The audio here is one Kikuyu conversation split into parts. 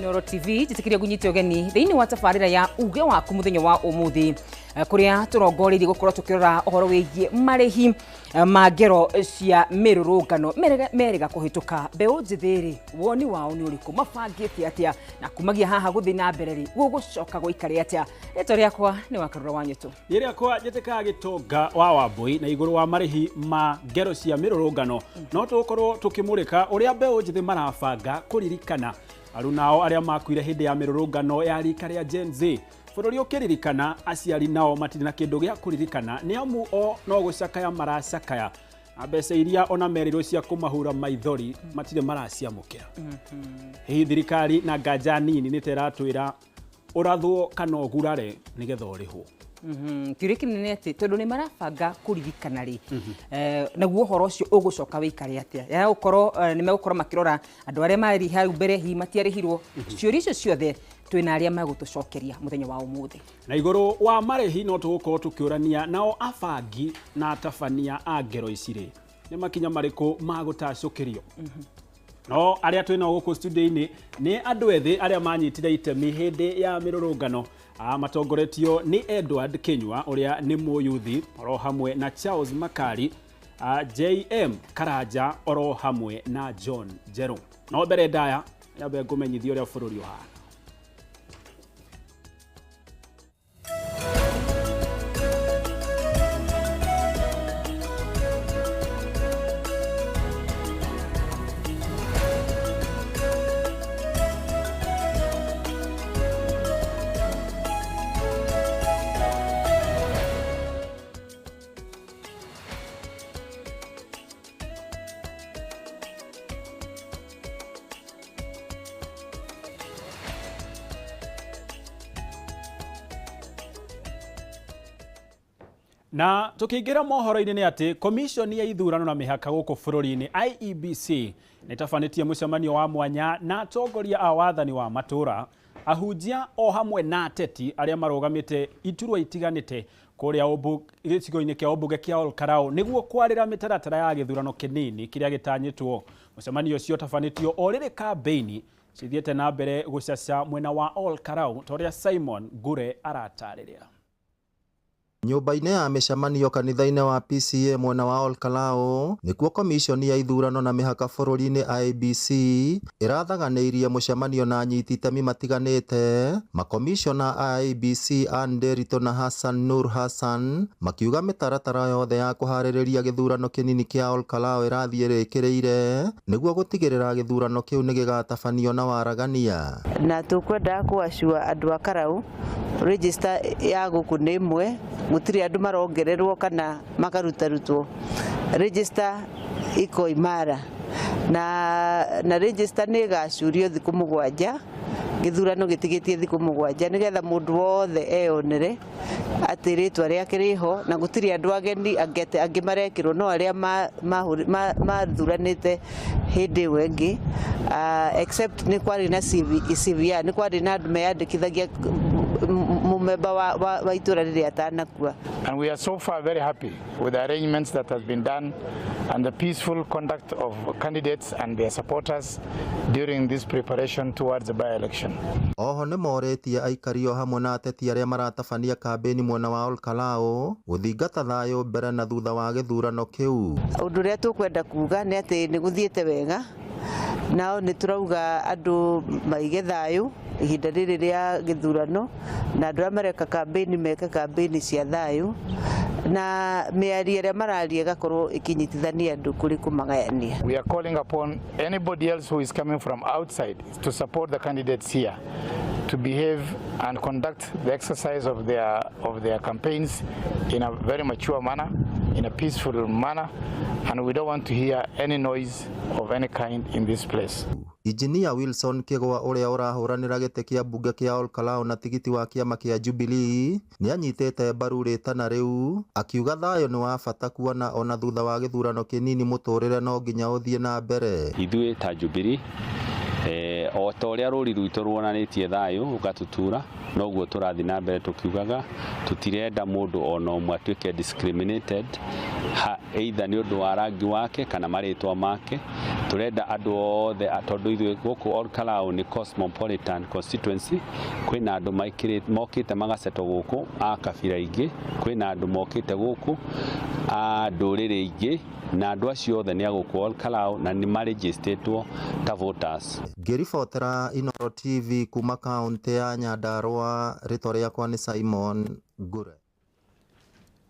Inooro TV njĩtĩkĩria ngũnyite ũgeni thĩinĩ wa tabarĩra ya uge waku mũthenya wa ũmũthĩ, kũrĩa tũrongoreirie gũkorwo tũkĩrora ũhoro wĩgiĩ marĩhi ma ngero cia mĩrũrũngano merĩga kũhĩtũka. Mbeũ njĩthĩ rĩ, woni wao nĩ ũrĩkũ, mabangĩte atĩa, na kumagia haha gũthiĩ na mbere rĩ, gũgũcoka gũikare atĩa? Rĩtwa rĩakwa nĩ Wakarura wa Nyũtũ. Niĩ rĩakwa njĩtĩkaga Gĩtonga wa Wambũi. Na igũrũ wa marĩhi ma ngero cia mĩrũrũngano, no tũgũkorwo tũkĩmũrĩka ũrĩa mbeũ njĩthĩ marabanga kũririkana arunao arĩa makuire hĩndĩ ya mĩrũrũngano ya rika rĩa Gen Z. Bũrũri ũkĩririkana, aciari nao matirĩ na kĩndũ gĩa kũririkana, nĩ amu o no gũcakaya maracakaya, na mbeca iria ona merirwo cia kũmahura maithori matirĩ maraciamũkĩra. Hihi thirikari na nganja nini nĩ ta ĩratwĩra ũrathwo kana ũgurare nĩgetha ũrĩhwo? Kĩũria kĩnene atĩ tondũ nĩ marabanga kũririkana rĩ, naguo ũhoro ũcio ũgũcoka wĩikare atĩa, ya gũkorwo nĩ megũkorwo makĩrora andũ arĩa marĩ hau mbere hihi matiarĩhirwo. Ciũria icio ciothe twĩna arĩa megũtũcokeria mũthenya wa ũmũthĩ. Na igũrũ wa marĩhi, no tũgũkorwo tũkĩũrania nao abangi na atabania a ngero ici rĩ, nĩ makinya marĩkũ magũtacũkĩrio? No arĩa twĩnao gũkũ studio-inĩ nĩ andũ ethĩ arĩa manyitire itemi hĩndĩ ya mĩrũrũngano, matongoretio nĩ Edward Kinyua ũrĩa nĩ mũyuthi, oro hamwe na Charles Makari, JM Karanja, oro hamwe na John Njerũ. No mbere ndaya nyambe ngũmenyithia ũrĩa bũrũri ũhana. Na tukiingira mohoro-inĩ nĩ atĩ komishoni ya ithurano na mĩhaka gũkũ bũrũri-inĩ IEBC nĩ ĩtabanĩtie mũcemanio wa mwanya na atongoria a wathani wa matũra, ahunjia o hamwe na ateti arĩa marũgamĩte iturwa itiganĩte kũrĩa gĩcigo-inĩ kĩa ũmbunge kĩa Olkarau nĩguo kwarĩra mĩtaratara ya gĩthurano kĩnini kĩrĩa gĩtanyĩtwo. Mũcemanio ũcio ũtabanĩtio o rĩrĩ kambĩini cithiĩte na mbere gũcaca mwena wa Olkarau, ta ũrĩa Simon Ngure aratarĩria. Nyũmba-inĩ ya mĩcemanio kanitha-inĩ wa PCA mwena wa Olkalou nĩkuo komishoni ya ithurano na mĩhaka bũrũri-inĩ IEBC ĩrathaganĩirie mũcemanio na anyiti itemi matiganĩte. Makomishona a IEBC Ann Nderitu na Hassan Nur Hassan makiuga mĩtaratara yothe ya kũharĩrĩria gĩthurano kĩnini kĩa Olkalou ĩrathiĩ ĩrĩkĩrĩire nĩguo gũtigĩrĩra gĩthurano kĩu nĩ gĩgatabanio na waragania. Na tũkwendaga kũacua andũ a Karau, register ya gũkũ nĩ ĩmwe, gũtirĩ andũ marongererwo kana makarutarutwo. Register iko imara na register nĩ ĩgacurio thikũ 7, gĩthurano gĩtigĩtie thikũ 7, nĩgetha mũndũ wothe eyonere atĩ rĩtwa rĩake rĩho na gũtirĩ andũ ageni angĩ marekĩrwo, no arĩa mathuranĩte hĩndĩ ĩyo ĩngĩ, except nĩ kwarĩ na CVR, nĩ kwarĩ na andũ meyandĩkithagia mũmemba wa itũra rĩrĩa atanakua. And we are so far very happy with the arrangements that has been done and the peaceful conduct of candidates and their supporters during this preparation towards the by-election. Oho nĩ morĩtie aikari o hamwe na ateti arĩa maratabania kambĩini mwena wa Olkalou gũthingata thayũ mbere na thutha wa gĩthurano kĩu. Ũndũ ũrĩa tũkwenda kuga nĩ atĩ nĩ gũthiĩte wega, nao nĩ tũrauga andũ maige thayũ ihinda rĩrĩ rĩa gĩthurano, na andũ arĩa mareka kambĩini meke kambĩini cia thayũ, na mĩario ĩrĩa mararia ĩgakorwo ĩkĩnyitithania andũ kũrĩ kũmagayania. We are calling upon anybody else who is coming from outside to support the candidates here to behave and conduct the exercise of their campaigns in a very mature manner, in a peaceful manner, and we don't want to hear any noise of any kind in this place. Injinia Wilson Kĩgwa ũrĩa ũrahũranĩra gĩtĩ kĩa mbunge kĩa Olkalou na tigiti wa kĩama kĩa Jubilee nĩ anyitĩte mbaru rĩtana rĩu, akiuga thayũ nĩ wa bata kuona ona thutha wa gĩthurano kĩnini mũtũrĩre no nginya ũthiĩ na mbere. Ithuĩ ta Jubilee, o ta ũrĩa rũri rwitũ ruonanĩtie thayũ ũgatutura, noguo tũrathiĩ na mbere tũkiugaga tũtirenda mũndũ ona ũmwe atuĩke discriminated. Either nĩ ũndũ wa rangi wake kana marĩtwa make. Turenda andũ othe, tondũ ithuĩ gũkũ Ol Kalou nĩ cosmopolitan constituency. Kwĩna andũ mokĩte magasetwo gũkũ a kabira ingĩ, kwĩna andũ mokĩte gũkũ a ndũrĩrĩ ingĩ, na andũ acio othe nĩ a gũkũ Ol Kalou na nĩ marĩnjĩstĩtwo ta voters. Ngĩribotera Inooro TV kuma kaũntĩ ya Nyandarua, rĩtwa rĩakwa nĩ Simon Ngure.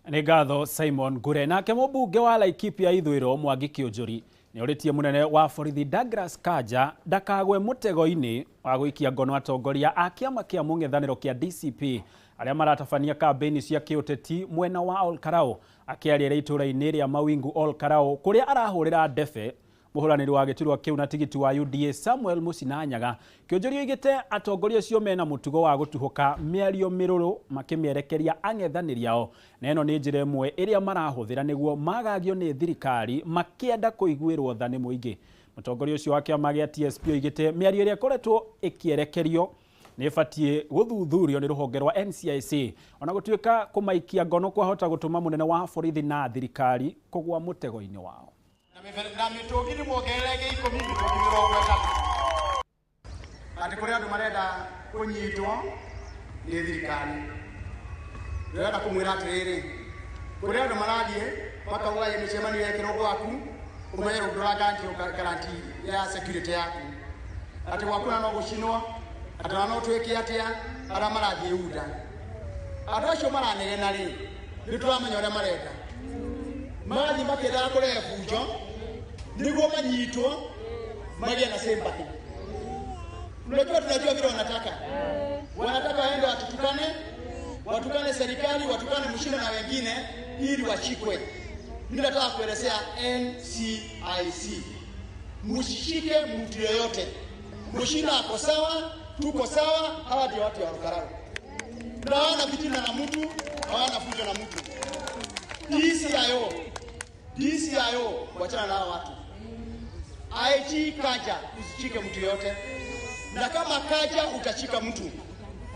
Nĩ ngatho, Simon Ngure. Nake mũmbunge wa Laikipia Ithũĩro Mwangi Kĩũnjũri nĩ orĩtie mũnene wa borithi Douglas Kanja ndakagwe mũtego-inĩ wa gũikia ngono atongoria a kĩama kĩa mũng'ethanĩro kĩa DCP arĩa maratabania kambĩini cia kĩũteti mwena wa Ol Kalou. Akĩarĩra itũũra-inĩ rĩa Mawingu Ol Kalou kũrĩa arahũrĩra ndebe mũhũranĩri wa gĩturwa kĩu na tigiti wa UDA Samuel Mũcinanyaga, Kĩũnjũri oigĩte atongoria acio mena mũtugo wa gũtuhũka mĩario mĩrũrũ makĩmĩerekeria ang'ethanĩri ao, na ĩno nĩ njĩra ĩmwe ĩrĩa marahũthĩra nĩguo magagio nĩ thirikari makĩenda kũiguĩrwo tha nĩ mũingĩ. Mũtongoria ũcio wa kĩama gĩa TSP oigĩte mĩario ĩrĩa ĩkoretwo ĩkĩerekerio nĩ ĩbatiĩ gũthuthurio nĩ rũhonge rwa NCIC, ona gũtuĩka kũmaikia ngono kwahota gũtũma mũnene wa borithi na thirikari kũgwa mũtego-inĩ wao. Na mĩtũngi nĩ muongerere ĩngĩ 10, mĩtũngi 30, atĩ kũrĩ andũ marenda kũnyitwo nĩ thirikari. Ndĩrenda kũmwĩra atĩrĩrĩ, kũrĩ andũ marathiĩ makauga ĩ mĩcemanio yekĩrwo gwaku, ũmenye ndũra guarantee ya security yaku, atĩ gwaku na no gũcinwo, atĩ na no twĩke atĩa. Arĩa marathiĩ UDA, andũ acio maranegena rĩ, nĩ tũramenya ũrĩa marenda. Marathiĩ makĩendaga kũrehe bunjo nĩguo manyitwo magĩe na sympathy. Unajua, tunajua vile wanataka. Wanataka waende watutukane, watukane serikali, watukane Mshina na wengine ili washikwe. Mimi nataka kuelezea NCIC, msishike mtu yoyote. Mshina ako sawa, tuko sawa, hawa ndio watu wa Ol Kalou. Na hawana fitina na mtu, hawana fujo na mtu. DCIO, DCIO, wachana na hawa watu. IG Kanja, usishike mtu yoyote. Na kama Kanja utashika mtu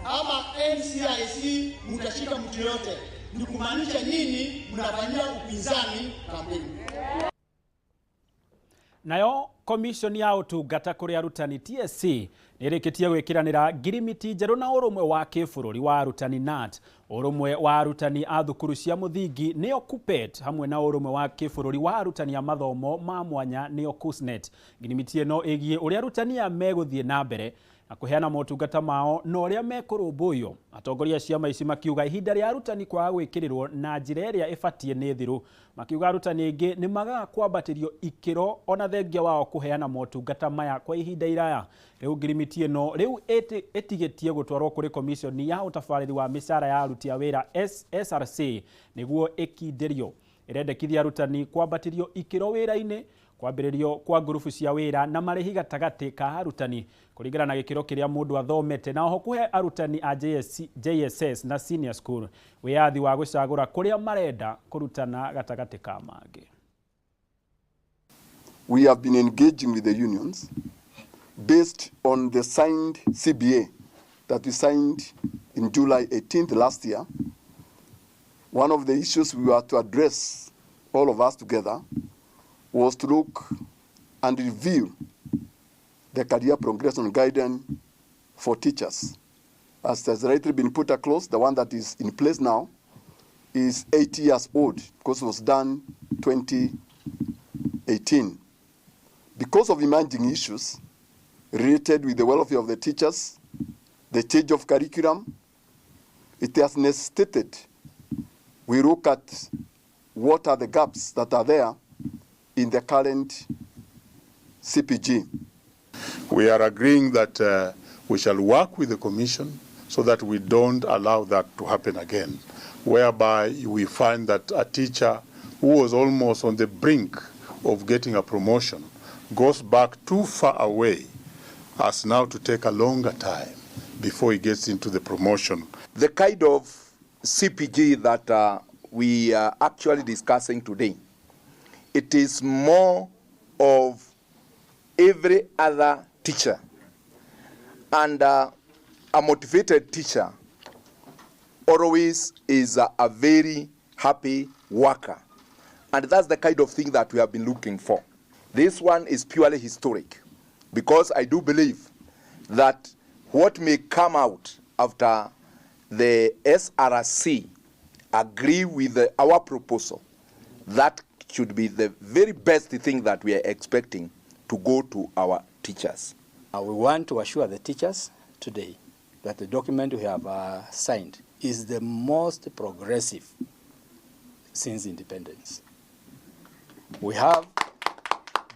ama NCIC mtashika mtu yoyote, ni kumaanisha nyinyi mnafanyia upinzani kampeni. Nayo Commission ya ũtungata kũrĩ arutani TSC nĩ ĩrĩkĩtie gwĩkĩranĩra ngirimiti njerũ na ũrũmwe wa kĩbũrũri wa arutani KNUT, ũrũmwe wa arutani a thukuru cia mũthingi nĩo KUPPET, hamwe na ũrũmwe wa kĩbũrũri wa arutani a mathomo ma mwanya nĩo KUSNET. Ngirimiti ĩno ĩgiĩ ũrĩa arutani aya megũthiĩ na mbere na kũheana motungata mao na ũrĩa mekũrũmbũiyo. Atongoria a ciama ici makiuga ihinda rĩa arutani kwaga gwĩkĩrĩrwo na njĩra ĩrĩa ĩbatiĩ nĩ thiru, makiuga arutani aingĩ nĩ magaga kwambatĩrio ikĩro ona thengia wao kũheana motungata maya kwa ihinda iraya. Rĩu ngirimiti ĩno rĩu ĩtigĩtie gũtwarwo kũrĩ komiconi ya ũtabarĩri wa mĩcara ya aruti a wĩra SRC nĩguo ĩkindĩrio. Ĩrendekithia arutani kwambatĩrio ikĩro wĩra-inĩ, kwambĩrĩrio kwa ngurubu cia wĩra na marĩhi gatagatĩ ka arutani kũringana na gĩkĩro kĩrĩa mũndũ athomete, na oho kũhe arutani a JSC, JSS na senior school wĩyathi wa gũcagũra kũrĩa marenda kũrutana gatagatĩ ka mangĩ. We have been engaging with the unions based on the signed CBA that we signed in July 18th last year. One of the issues we were to address, all of us together, was to look and review the career progression guidance for teachers. As has rightly been put across, the one that is in place now is 80 years old because it was done 2018. Because of emerging issues related with the welfare of the teachers, the change of curriculum, it has necessitated we look at what are the gaps that are there in the current CPG. We are agreeing that we shall work with the Commission so that we don't allow that to happen again, whereby we find that a teacher who was almost on the brink of getting a promotion goes back too far away as now to take a longer time before he gets into the promotion. The kind of CPG that we are actually discussing today, it is more of every other teacher. And a motivated teacher always is a very happy worker. And that's the kind of thing that we have been looking for. This one is purely historic, because I do believe that what may come out after the SRC agree with our proposal, that should be the very best thing that we are expecting to go to our teachers. We want to assure the teachers today that the document we have signed is the most progressive since independence. We have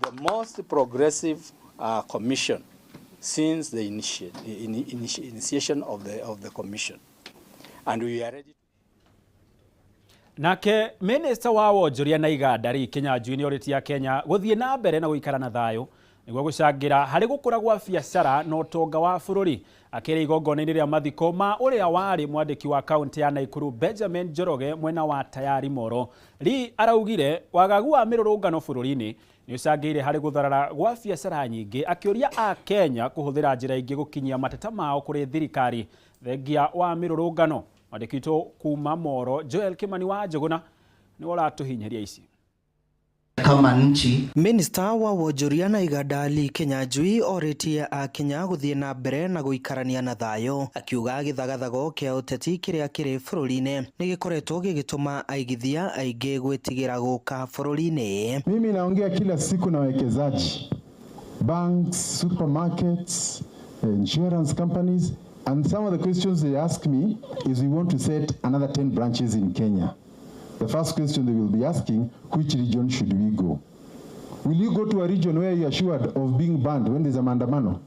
the most progressive commission since the initiation of the commission, and we are ready. Nake Minister wa wonjoria na iganda Lee Kinyanjui nĩ orĩtie Kenya gũthiĩ na mbere na gũikara na thayũ nĩguo gũcangĩra harĩ gũkũra gwa biacara na ũtonga wa bũrũri. Akĩrĩ igongona-inĩ rĩa mathiko ma ũrĩa warĩ mwandĩki wa kaunti ya Nakuru Benjamin Njoroge mwena wa Tayari Moro. Lee araugire wagagu wa mĩrũrũngano bũrũri-inĩ nĩ ũcangĩire harĩ gũtharara gwa biacara nyingĩ, akĩũria a Kenya kũhũthĩra njĩra ingĩ gũkinyia mateta mao kũrĩ thirikari thengia wa mĩrũrũngano. Mwandĩki witũ kuma Moro Joel Kimani wa Njũgũna nĩwe ũratũhinyĩria ici. Kama nchi. Minister wa wonjoria na iganda Lee Kinyanjui orĩtie a Kenya gũthiĩ na mbere na gũikarania na thayũ, akiuga gĩthagathago kĩa ũteti kĩrĩa kĩrĩ bũrũri-inĩ nĩ gĩkoretwo gĩgĩtũma aigithia aingĩ gwĩtigĩra gũka bũrũri-inĩ. Mimi naongea kila siku na wawekezaji, banks, supermarkets, insurance companies, and some of the questions they ask me is we want to set another 10 branches in Kenya. The first question they will be asking, which region should we go? Will you go to a region where you are assured of being banned when there's a maandamano?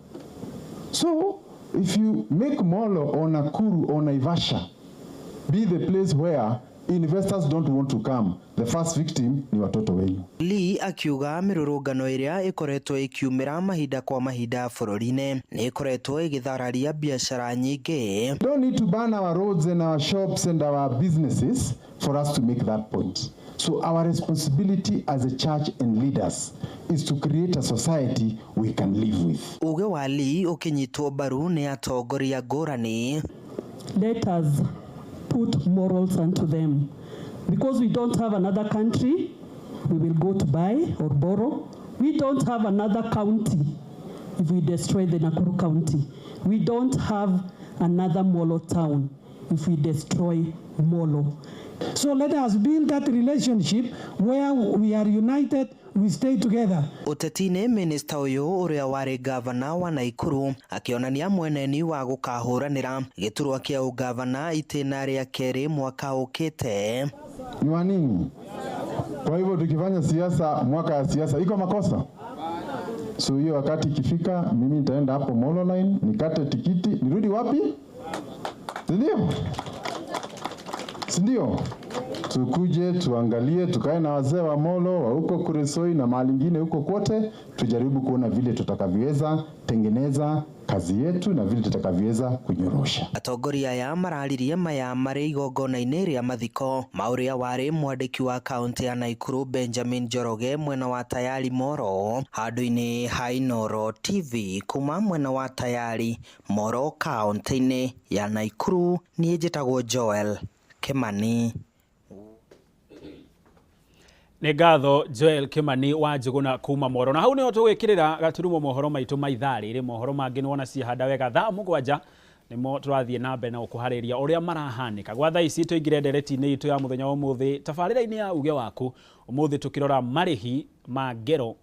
So, if you make Molo or Nakuru or Naivasha be the place where investors don't want to come, the first victim ni watoto wenyu. Lee akiuga mĩrũrũngano ĩrĩa ĩkoretwo ĩkiumĩra mahinda kwa mahinda bũrũri-inĩ nĩ ĩkoretwo ĩgĩthararia biacara nyingĩ. We don't need to ban our roads and our shops and our businesses for us to make that point. So our responsibility as a church and leaders is to create a society we can live with. Uge wa Lee ũkĩnyitwo mbaru nĩ atongoria ngũrani. Let us put morals unto them. Because we don't have another country, we will go to buy or borrow. We don't have another county if we destroy the Nakuru County. We don't have another Molo town if we destroy Molo. So let us build that relationship where we are united, we stay together. Ũteti-inĩ minista ũyũ ũrĩa warĩ gavana wa Nakuru akĩonania mweneni wa gũkahũranĩra gĩturwa kĩa ũgavana itĩna rĩa kerĩ mwaka ũkĩte. Ni wa nini? Kwa hivyo tukifanya siasa mwaka ya siasa iko makosa? So hiyo wakati ikifika, mimi nitaenda hapo Molo line nikate tikiti, nirudi wapi? Ndio? Sindio? Tukuje tuangalie, tukae na wazee wa Molo wa huko Kuresoi na mahali ingine huko kote, tujaribu kuona vile tutakavyoweza tengeneza kazi yetu na vile tutakavyoweza kunyorosha. Atongoria aya mararirie maya marĩ igongona-inĩ rĩa mathiko ma ũrĩa warĩ mwandĩki wa kaunti ya Nakuru Benjamin Njoroge mwena wa Tayari Moro handũ-inĩ ha Inooro TV kuma mwena wa Tayari Moro kaunti-inĩ ya Nakuru. Niĩ njĩtagwo Joel Kimani. Nĩ ngatho Joel Kimani wa Njũgũna kuma Moro. Na hau nĩho tũgwĩkĩrĩra gaturumo mohoro maitũ ma ithaa rĩrĩ. Mohoro mangĩ nĩwona ciahanda wega thaa 7 nĩmo tũrathiĩ na mbere na gũkũharĩria ũrĩa marahanĩka. Gwa thaa ici tũingĩre ndereti-inĩ itũ ya mũthenya wa ũmũthĩ tabarĩra-inĩ ya uge waku. Ũmũthĩ tũkĩrora marĩhi ma ngero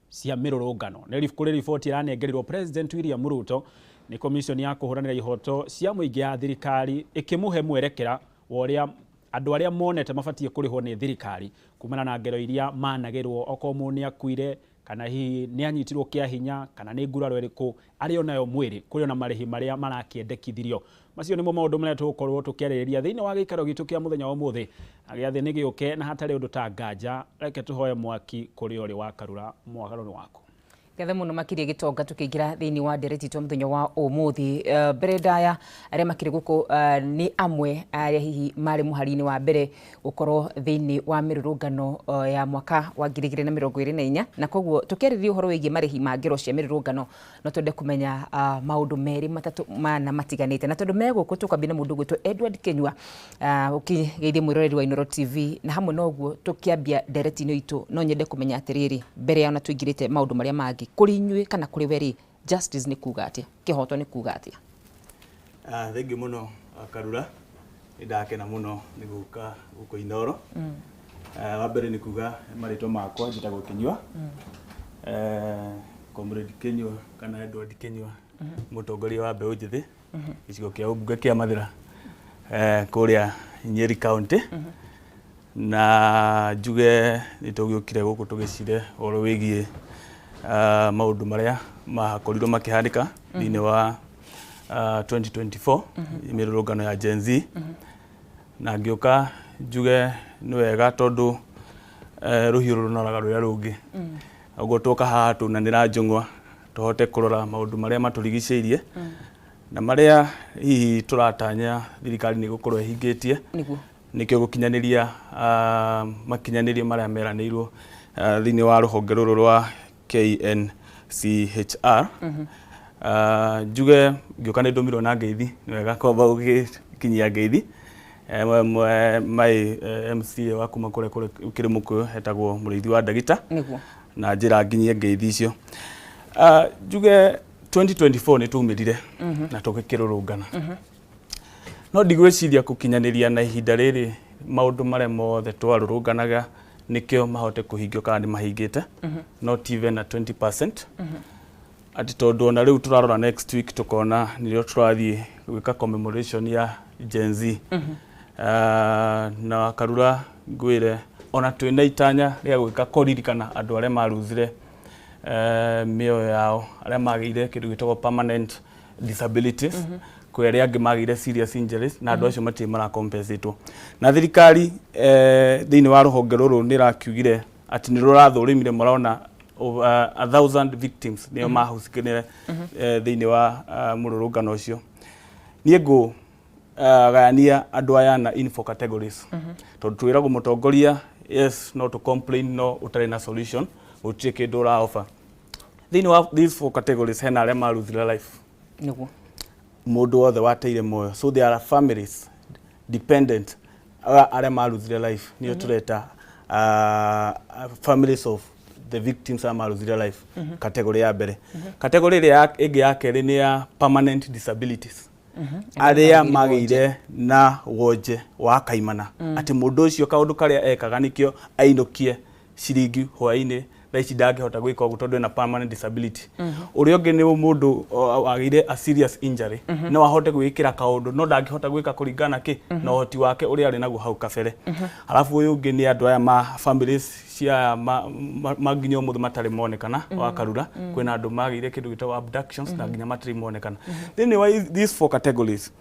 cia mĩrũrũngano. Nĩ kũrĩ riboti ĩranengerirwo President William Ruto nĩ commission ya kũhũranĩra ihoto cia mũingĩ ya thirikari ĩkĩmũhe mwerekera wa ũrĩa andũ arĩa monete mabatiĩ kũrĩhwo nĩ thirikari kumana na ngero iria managerwo okorwo mũndũ nĩ akuire kana hihi nĩ anyitirwo kĩa hinya kana nĩ nguraro ĩrĩkũ arĩ onayo mwĩrĩ kũrĩ ona marĩhi marĩa marakĩendekithirio. Macio nĩmo maũndũ marĩa tũgũkorwo tũkĩarĩrĩria thĩinĩ wa gĩikaro gitũ kĩa mũthenya wa ũmũthĩ. Gĩathĩ nĩ gĩũke na hatarĩ ũndũ ta nganja, reke tũhoe mwaki kũrĩ ũrĩ wa Karura mwagarũrũ waku. Ngatho muno makiria Gitonga. Tukiingira thiini wa ndereti itũ muthenya wa umuthi, mbere ndaya aria makiri guku ni amwe aria hihi mari muhari-ini wa mbere gukorwo thiini wa mirurungano ya mwaka wa 2024, na koguo tukiarĩrĩria ũhoro wĩgiĩ marĩhi ma ngero cia mĩrũrũngano, no twende kũmenya maũndũ merĩ, matatũ, mana matiganĩte. Na tondũ me gũkũ, tũkwambia na mũndũ ũgwĩtwo Edward Kenyua, ũkĩgeithie mwĩroreri wa Inooro TV. Na hamwe na ũguo, tũkĩambia ndereti-inĩ itũ, no nyende kũmenya atĩrĩrĩ, mbere ya ona tũingĩrĩte maũndũ marĩa mangĩ, kũrĩ inyuĩ kana kũrĩ we rĩ, justice nĩ kuga atĩa? Kĩhoto nĩ kuga atĩa? Thengiũ mũno, Karura. Nĩ ndakena mũno nĩ gũka gũkũ Inooro. Wa mbere nĩ kuga marĩtwa makwa njĩtagwo Kinyua. Comrade Kinyua kana Edward Kinyua, mũtongoria wa mbeũ njĩthĩ gĩcigo kĩa ũmbunge kĩa Mathĩra, kũrĩa Nyeri County. Na njuge nĩ tũgĩũkire gũkũ tũgĩcire ũhoro wĩgiĩ maũndũ marĩa makorirwo makĩhanĩka thĩinĩ wa 2024, mĩrũrũngano ya Gen Z. Na ngĩũka njuge nĩ wega tondũ rũhiũ rũnoraga rũrĩa rũngĩ. Ũguo twoka haha tunanĩra njũng'wa, tũhote kũrora maũndũ marĩa matũrigicĩirie na marĩa hihi tũratanya thirikari nĩ gũkorwo ĩhingĩtie, nĩkĩo gũkinyanĩria makinyanĩrio marĩa meranĩirwo thĩinĩ wa rũhonge rũrũ rwa KNCHR. Njuge ngĩũka nĩ ndũmirwo na ngeithi. Nĩ wega kwamba gũgĩkinyia ngeithi. Mai MCA wa kuma kũrĩa kũrĩa kĩrĩ Mũkũyũ etagwo Mũrĩithi wa Ndagita na njĩra nginyie ngeithi icio. Njuge 2024 nĩ twaumĩrire na tũgĩkĩrũrũngana, no ndigwĩciria gũkinyanĩria na ihinda rĩrĩ maũndũ marĩa mothe twarũrũnganaga nĩkĩo mahote kũhingio kana nĩ mahingĩte, not even a 20%, atĩ tondũ ona rĩu tũrarora next week tũkona nĩrĩo tũrathiĩ gwĩka commemoration ya Gen Z. Na Karura, ngwĩre ona twĩna itanya rĩa gwĩka kũririkana andũ arĩa maruzire mĩoyo yao, arĩa magĩire kĩndũ gĩtagwo permanent disabilities, kwĩ arĩa angĩ magĩire serious injuries, na andũ acio matirĩ maracompensatwo na thirikari. Thĩinĩ wa rũhonge rũrũ nĩ ĩrakiugire atĩ nĩ rũrathũrimire, marona over 1,000 victims nĩo mahusikanire thĩinĩ wa mũrũrũngano ũcio. Niĩ ngũ gayania andũ aya na in four categories, tondũ twĩragwo mũtongoria, yes, no to complain, no ũtarĩ na solution, gũtirĩ kĩndũ ũra offer. Thĩinĩ wa these four categories, hena arĩa maruzire life, mũndũ wothe wateire muoyo, so there are families dependent arĩa maruzire life, nĩo tũreta families of the victims arĩa maruzire life, category ya mbere. Category ĩrĩa ĩngĩ ya kerĩ nĩ ya permanent disabilities, arĩa magĩire na wonje wa kaimana, atĩ mũndũ ũcio kaũndũ karĩa ekaga nĩkĩo ainũkie ciringi hwaĩ-inĩ, thaa ici ndangĩhota gwĩka ũguo tondũ ena permanent disability. Ũrĩa ũngĩ nĩ mũndũ wagĩire a serious injury, no ahote gwĩkĩra kaũndũ no ndangĩhota gwĩka kũringana na kĩ na ũhoti wake ũrĩa arĩ naguo hau kabere. Alafu ũyũ ũngĩ nĩ andũ aya ma families cia aya ma nginya ũmũthĩ matarĩ monekana. Wa Karura, kwĩna andũ magĩire kĩndũ gĩtagwo abductions na nginya matirĩ monekana. Thĩinĩ wa these four categories,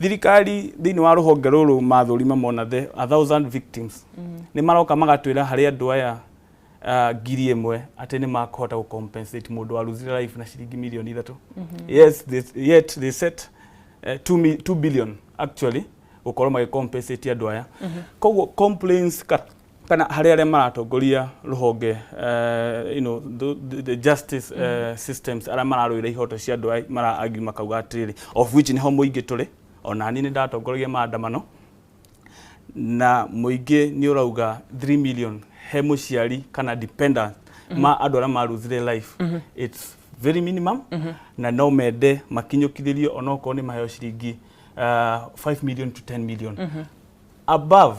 thirikari thĩinĩ wa rũhonge rũrũ mathũrima mona the 1,000 victims, nĩ maroka magatwĩra harĩ andũ aya 1,000 atĩ nĩ makũhota gũ compensate mũndũ waruzire life na ciringi mirioni 3. Yes, yet they set 2 billion actually gũkorwo magĩ compensate andũ aya. Koguo complaints kana harĩ arĩa maratongoria rũhonge, the justice systems, arĩa mararũĩra ihoto cia andũ aya, mara argue makauga atĩrĩrĩ, of which nĩho mũingĩ tũrĩ, ona niĩ nĩ ndatongoragia maandamano, na mũingĩ nĩ ũrauga 3 million he mũciari kana dependent ma andũ arĩa maruzire life, it's very minimum, na no mende makinyũkithĩrio onokorwo nĩ maheo ciringi 5 million to 10 million above,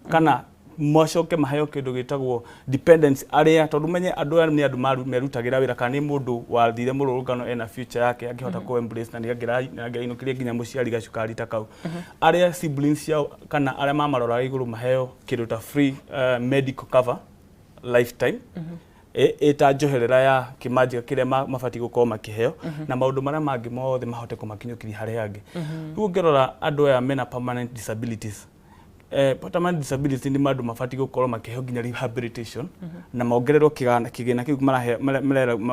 kana macoke maheo kĩndũ gĩtagwo dependence, arĩa tondũ menye andũ aya nĩ andũ merutagĩra wĩra, kana nĩ mũndũ wathire mũrũrũngano ena future yake angĩhota kũ embrace na nĩ angĩrainũkĩria nginya mũciari gacukari ta kau. Arĩa siblings ciao kana arĩa mamaroraga igũrũ maheo kĩndũ ta free medical cover lifetime, ĩta njoherera ya kĩmanjĩka kĩrĩa mabatiĩ gũkorwo makĩheo, na maũndũ marĩa mangĩ mothe mahote kũmakinyũkithia harĩa hangĩ. Rĩu ũngĩrora andũ aya mena permanent disabilities, Permanent disability nĩ andũ mabatiĩ gũkorwo makĩheo nginya rehabilitation na mongererwo kĩgĩna kĩu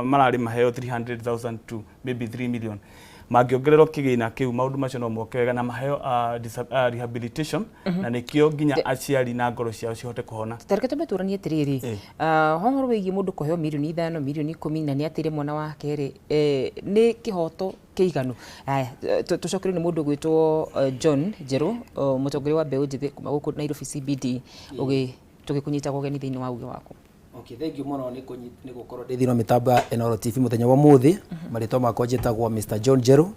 mararĩ maheo 300,000 to maybe 3 million. Mangĩongererwo kĩgĩna kĩu, maũndũ macio no moke wega na maheo rehabilitation, na nĩkĩo nginya aciari na ngoro ciao cihote kũhona. Tareke twambe tũranie atĩrĩrĩ, ũhoro wĩgiĩ mũndũ kũheo mirioni 5, mirioni 10 na nĩ atĩire mwana wake rĩ, nĩ kĩhoto kĩiganu? Aya, tũcokerio nĩ mũndũ ũgwĩtwo John Njerũ, mũtongoria wa mbeũ njĩthĩ kuma gũkũ Nairobi CBD, tũgĩkũnyita ũgeni thĩinĩ wa uge waku. Okay, thank you mũno nĩ gũkorwo ndĩ thĩinĩ wa mĩtambo ya Inooro TV mũthenya wa ũmũthĩ. Marĩtwa makwa njĩtagwo Mr John Njerũ,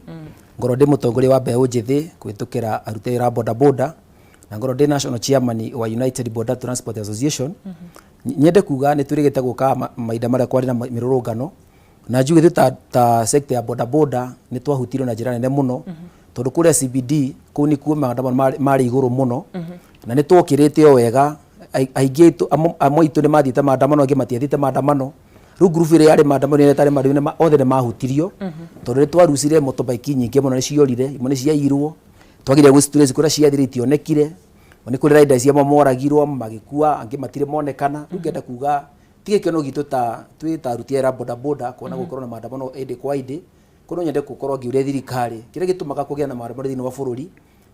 ngorwo ndĩ mũtongoria wa mbeũ njĩthĩ kũhĩtũkĩra aruti wĩra a boda boda, na ngorwo ndĩ national chairman wa United Boda Transport Association. Nyende kuga nĩ twĩrĩgĩte gũka mahinda marĩa kwarĩ na mĩrũrũngano, na njuge ithuĩ ta sector ya boda boda nĩ twahutirio na njĩra nene mũno, tondũ kũrĩa CBD kũu nĩkuo maandamano marĩ igũrũ mũno, na nĩ twokĩrĩte o wega. Aingĩ aitũ, amwe aitũ nĩ mathiĩte maandamano, angĩ matiathiĩte maandamano. Rĩu ngurubu ĩrĩa yarĩ maandamano, ĩrĩa ĩtarĩ maandamano, othe nĩ mahutirio, tondũ nĩ twarucire motorbike nyingĩ mũno, nĩ ciorire, imwe nĩ ciaiyirwo, twagire gũcitrace kũrĩa ciathire, itionekire. Nĩ kũrĩ riders amwe moragirwo magĩkua, angĩ matirĩ monekana. Rĩu ngenda kuga ti gĩkeno gitũ ta twĩ ta aruti a wĩra a boda boda kuona gũkorwo na maandamano ĩndĩ kwa ĩndĩ. Kũrĩ nyende gũkorwo ngĩũria thirikari kĩrĩa gĩtũmaga kũgĩa na maandamano thĩinĩ wa bũrũri.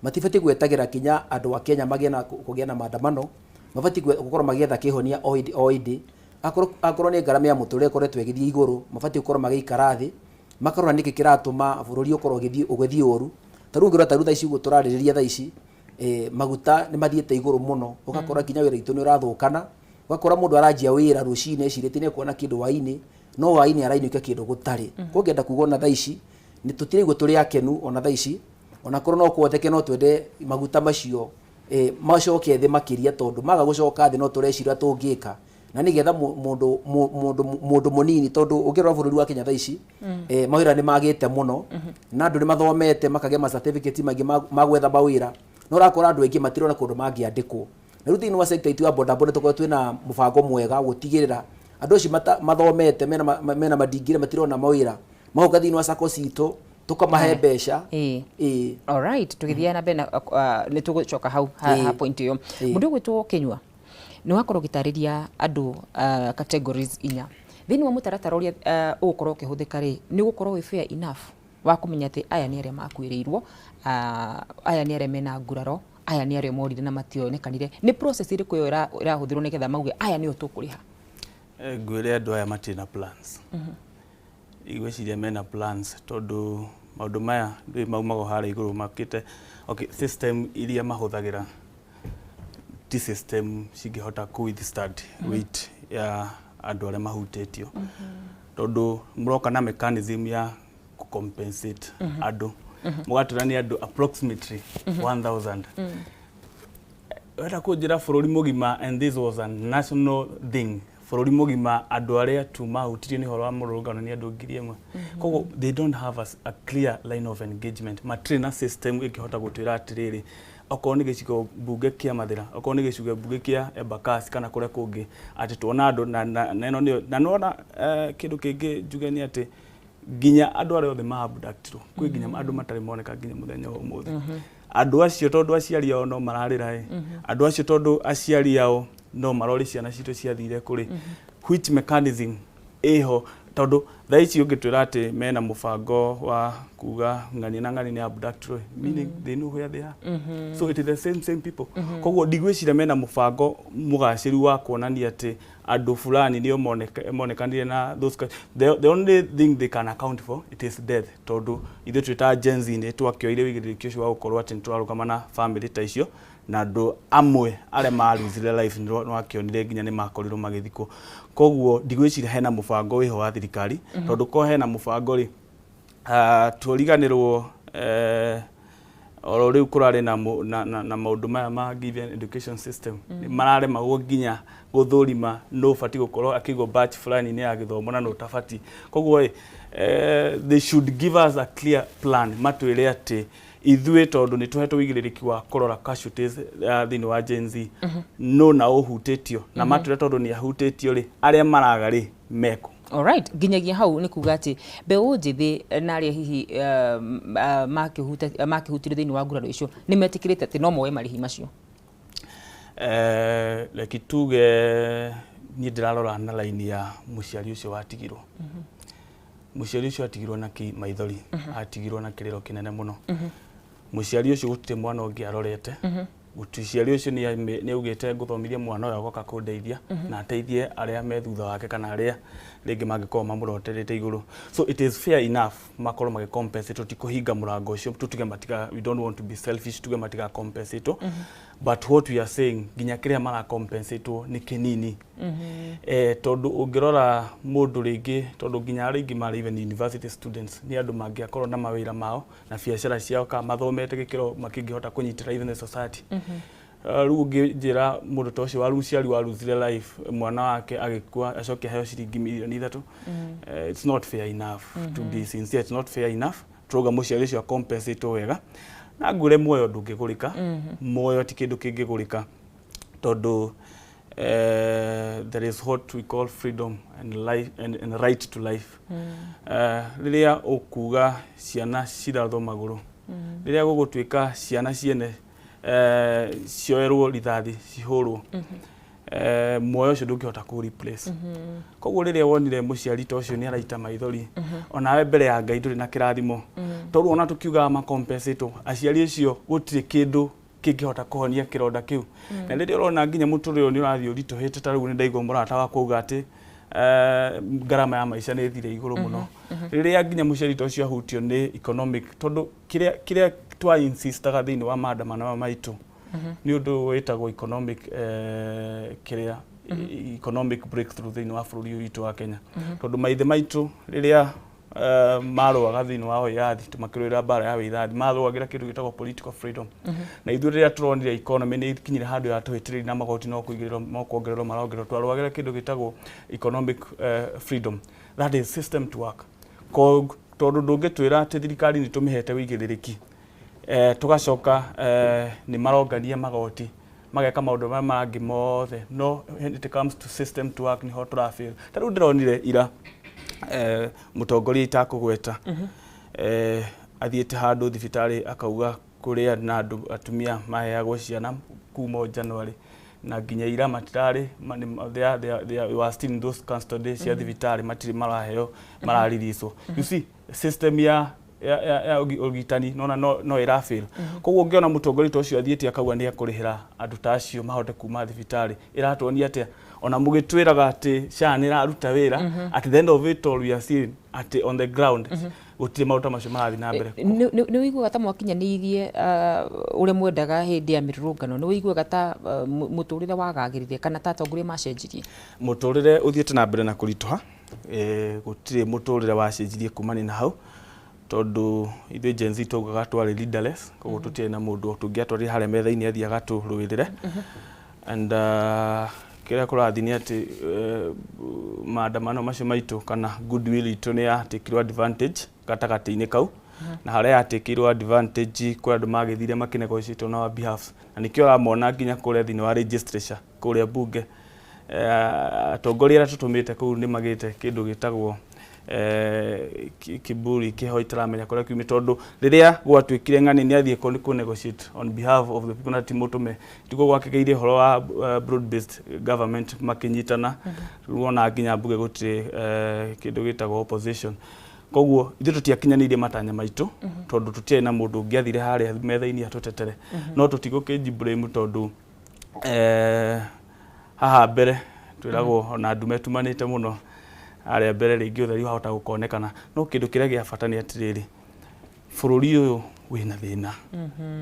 Matibatiĩ gwetagĩra kinya andũ a Kenya magĩe na kũgĩa na maandamano, mabatiĩ gũkorwo magĩetha kĩhonia o ĩndĩ o ĩndĩ. Akorwo nĩ ngarama ya mũtũrĩre ĩkoretwo ĩgĩthiĩ igũrũ, mabatiĩ gũkorwo magĩikara thĩ makarora nĩkĩ kĩratũma bũrũri ũkorwo ũgĩthiĩ ũru. Ta rĩu ũngĩrora, ta rĩu thaa ici ũguo tũrarĩrĩria thaa ici, maguta nĩ mathiĩte igũrũ mũno, ũgakora nginya wĩra witũ nĩ ũrathũkana, ũgakora mũndũ aranjia wĩra rũcinĩ ecirĩtie nĩ ekuona kĩndũ hwainĩ, no hwainĩ arainũkia kĩndũ gũtarĩ. Koguo ngenda kuga ona thaa ici nĩ tũtiraigua tũrĩ akenu ona thaa ici, ona korwo no kũhoteke no twende maguta macio macoke thĩ makĩria, tondũ maga gũcoka thĩ no tũreciria tũngĩka na nĩgetha mũndũ mũnini, tondũ ũngĩrora bũrũri wa Kenya thaa ici, mawĩra nĩ magĩte mũno na andũ nĩ mathomete makagĩa ma certificate maingĩ ma gwetha mawĩra, no ũrakora andũ aingĩ matirona kũndũ mangĩandĩkwo. Na rĩu thĩinĩ wa sector itũ ya boda boda tũkorwo twĩna mũbango mwega gũtigĩrĩra andũ acio mathomete mena mandingiri matirona mawĩra magoka thĩinĩ wa sacco citũ, tũkamahe mbeca. Ĩĩ. Alright, tũgĩthiaga na mbere na nĩ tũgũcoka hau ha point ĩyo. Mũndũ ũgwĩtwo Kĩnyua, nĩ wakorwo ũgĩtarĩria andũ categories inya thĩinĩ wa mũtaratara ũrĩa ũgũkorwo ũkĩhũthĩka rĩ, nĩ ũgũkorwo wĩ fair enough wa kũmenya atĩ aya nĩ arĩa makuĩrĩirwo, aya nĩ arĩa mena nguraro, aya nĩ arĩa morire na mationekanire? Nĩ process ĩrĩkũ ĩyo ĩrahũthĩrwo nĩgetha mauge aya nĩo tũkũrĩha? Ngwĩre andũ aya matirĩ na plans. Igwĩciria mena plans, tondũ maũndũ maya ndũĩ maumaga harĩa igũrũ makĩte. Okay, system iria mahũthagĩra ti system cingĩhota kũ withstand weight ya andũ arĩa mahutĩtio, tondũ mũroka na mechanism ya compensate andũ, mũgatwĩra nĩ andũ approximately 1000. Wenda kũnjĩra bũrũri mũgima, and this was a national thing, bũrũri mũgima andũ arĩa tu mahutirio nĩ ũhoro wa mũrũrũngano nĩ andũ 1,000? Koguo they don't have a clear line of engagement. Matirĩ na system ĩngĩhota gũtwĩra atĩrĩrĩ, okorwo nĩ gĩcigo mbunge kĩa Mathĩra, okorwo nĩ gĩcigo mbunge kĩa Embakasi kana kũrĩa kũngĩ, atĩ tuona andũ na ĩno nĩyo na nĩwona. Kĩndũ kĩngĩ njuge nĩ atĩ nginya andũ arĩa othe ma-abductirwo, kwĩ nginya andũ matarĩ moneka nginya mũthenya wa ũmũthĩ. Andũ acio tondũ aciari ao no mararĩra ĩ, andũ acio tondũ aciari ao no marori ciana citũ ciathire kũrĩ, which mechanism ĩho? Tondũ thaa ici ũngĩtwĩra atĩ mena mũbango wa kuga ng'ani na ng'ani nĩ abductirwo, meaning they know where they are, so it is the same same people. Koguo ndigwĩciria mena mũbango mũgacĩru wa kuonania atĩ andũ fulani nĩo monekanire na those the only thing they can account for, it is death, tondũ ithuĩ twĩ ta Gen Z nĩ twakĩoire wĩigĩrĩrĩki ũcio wa gũkorwo atĩ nĩ tũrarũgama na family ta icio, na andũ amwe arĩa maruzire life nĩ wakĩonire nginya nĩ makorirwo magĩthikwo. Koguo ndigwĩciria hena mũbango wĩho wa thirikari, tondũ ko hena mũbango rĩ, tũriganĩrwo oro rĩu kũrarĩ na maũndũ maya ma given education system, mararemagwo nginya gũthũrima nũ ũbatiĩ gũkorwo akĩigwo batch fulani nĩ ya gĩthomo na nũ ũtabatiĩ. Koguo ĩ, they should give us a clear plan, matwĩre atĩ ithuĩ tondũ nĩ tũhetwo wĩigĩrĩrĩki wa kũrora casualties thĩinĩ wa Gen Z, no na ũhutĩtio na matwĩre tondũ nĩ ahutĩtio rĩ, arĩa maraga rĩ meko. Alright, nginyagia hau nĩ kuga atĩ mbeũ njĩthĩ na arĩa hihi makĩhutirio thĩinĩ wa nguraro icio nĩ metĩkĩrĩte atĩ no moe marĩhi macio? Reke tuge niĩ ndĩrarora na laini ya mũciari ũcio watigirwo. Mũciari ũcio atigirwo na maithori, atigirwo na kĩrĩro kĩnene mũno. Mũciari ũcio gũtirĩ mwana ũngĩ arorete. Mũciari ũcio nĩ augĩte, "Ngũthomithia mwana ũyũ agoka kũndeithia na ateithie arĩa me thutha wake kana arĩa rĩngĩ mangĩkorwo mamũroterete igũrũ." So it is fair enough makorwo magĩcompensate. Ti kũhinga mũrango ũcio tutige matiga, we don't want to be selfish, tuge matiga compensate, but what we are saying, nginya kĩrĩa maracompensatwo nĩ kĩnini, tondũ ũngĩrora mũndũ rĩngĩ, tondũ nginya arĩa aingĩ marĩ even university students, nĩ andũ mangĩakorwo na mawĩra mao na biacara ciao kana mathomete gĩkĩro makĩngĩhota kũnyitĩra even the society. Rĩu ũngĩnjĩra mũndũ ta ũcio wa mũciari wa losire life, mwana wake agĩkua, acoke aheo ciringi mirioni 3, it's not fair enough. To be sincere, it's not fair enough. Turauga mũciari ũcio acompensate wega na ngwĩre muoyo ndũngĩgũrĩka. Muoyo ti kĩndũ kĩngĩgũrĩka, tondũ there is what we call freedom and life and right to life. Rĩrĩa ũkuga ciana cirathwo magũrũ, rĩrĩa gũgũtuĩka ciana ciene cioerwo rithathi cihũrwo, muoyo ũcio ndũngĩhota kũ replace. Koguo rĩrĩa wonire mũciari ta ũcio nĩ araita maithori, onawe mbere ya Ngai ndũrĩ na kĩrathimo, tondũ ona tũkiugaga macompensate aciari acio, gũtirĩ kĩndũ kĩngĩhota kũhonia kĩronda kĩu. Na rĩrĩa ũrona nginya mũtũrĩre ũyũ nĩ ũrathiĩ ũritũhĩte, ta rĩu nĩ ndaigua mũrata wakwa auga atĩ ngarama ya maica nĩ ĩthire igũrũ mũno, rĩrĩa nginya mũciari ta ũcio ahutio nĩ economic, tondũ kĩrĩa twa insistaga thĩinĩ wa maandamano maya maitũ nĩ ũndũ wĩtagwo economic, kĩrĩa economic breakthrough thĩinĩ wa bũrũri ũyũ witũ wa Kenya, tondũ maithe maitũ rĩrĩa marũaga thĩinĩ wa wĩyathi, makĩrũĩra mbara ya wĩyathi, marũagĩra kĩndũ gĩtagwo political freedom. Na ithuĩ rĩrĩa tũronire economy nĩ ikinyire handũ yatũhĩtĩrĩria na magoti no kũigĩrĩrwo no kuongererwo marongererwo, twarũagĩra kĩndũ gĩtagwo economic freedom, that is system to work. Tondũ ndũngĩtwĩra atĩ thirikari nĩ tũmĩhete wĩigĩrĩrĩki, tũgacoka nĩ marongania magoti, mageka maũndũ marĩa mangĩ mothe, no when it comes to system to work nĩho tũrafail. Ta rĩu ndĩronire ira mũtongoria itakũgweta athiĩte handũ thibitarĩ akauga kũrĩa na andũ atumia maheagwo ciana kuma o January na nginya ira matirarĩ they were still in those custody cia thibitarĩ, matirĩ maraheo, maraririswo. You see, system ya ũrigitani nona no ĩrafail. Koguo ũngĩona mũtongoria ta ũcio athiĩte akauga nĩ ekũrĩhĩra andũ ta acio mahote kuma thibitarĩ, ĩratuonia atĩa? Ona mũgĩtwĩraga atĩ SHA nĩ ĩraruta wĩra, at the end of it all we are seeing atĩ on the ground gũtirĩ maũndũ ta macio marathiĩ na mbere. Nĩ ũiguaga ta mwakinyanĩirie ũrĩa mwendaga hĩndĩ ya mĩrũrũngano? Nĩ ũiguaga ta mũtũrĩre wagagĩrire kana ta atongoria macenjirie? Mũtũrĩre ũthiĩte na mbere na kũritũha. Gũtirĩ mũtũrĩre wacenjirie kumania na hau, tondũ ithuĩ Gen Z twaugaga twarĩ leaderless, koguo tũtiarĩ na mũndũ tũngĩatwarire harĩa metha-inĩ athiĩ agatũrũĩrĩre. And kĩrĩa kũrathiĩ nĩ atĩ maandamano macio maitũ kana goodwill itũ nĩ yatakirwo advantage gatagatĩ-inĩ kau, na harĩa yatakirwo advantage kwĩ andũ magĩthire makĩnegotiate on our behalf, na nĩkĩo ũramona nginya kũrĩa thĩinĩ wa legislature, kũrĩa bunge, atongoria arĩa tũtũmĩte kũu nĩ magĩte kĩndũ gĩtagwo kiburi kĩho itaramenya kũrĩa kiumĩte, tondũ rĩrĩa gwatuĩkire ng'ani nĩ athiĩ kũ negotiate on behalf of the people na ti mũtũme, tiguo gwakĩgĩire ũhoro wa broad based government makĩnyitana. Rĩu ona nginya mbunge gũtirĩ kĩndũ gĩtagwo opposition. Koguo ithuĩ tũtiakinyanĩirie matanya maitũ, tondũ tũtiarĩ na mũndũ ũngĩathire harĩa metha-inĩ atũtetere. No tũtigũkĩnji blame, tondũ haha mbere twĩragwo ona ndume tumanĩte mũno harĩa mbere rĩngĩ ũtheri wahota gũkonekana. No kĩndũ kĩrĩa gĩa bata nĩ atĩrĩrĩ, bũrũri ũyũ wĩna thĩna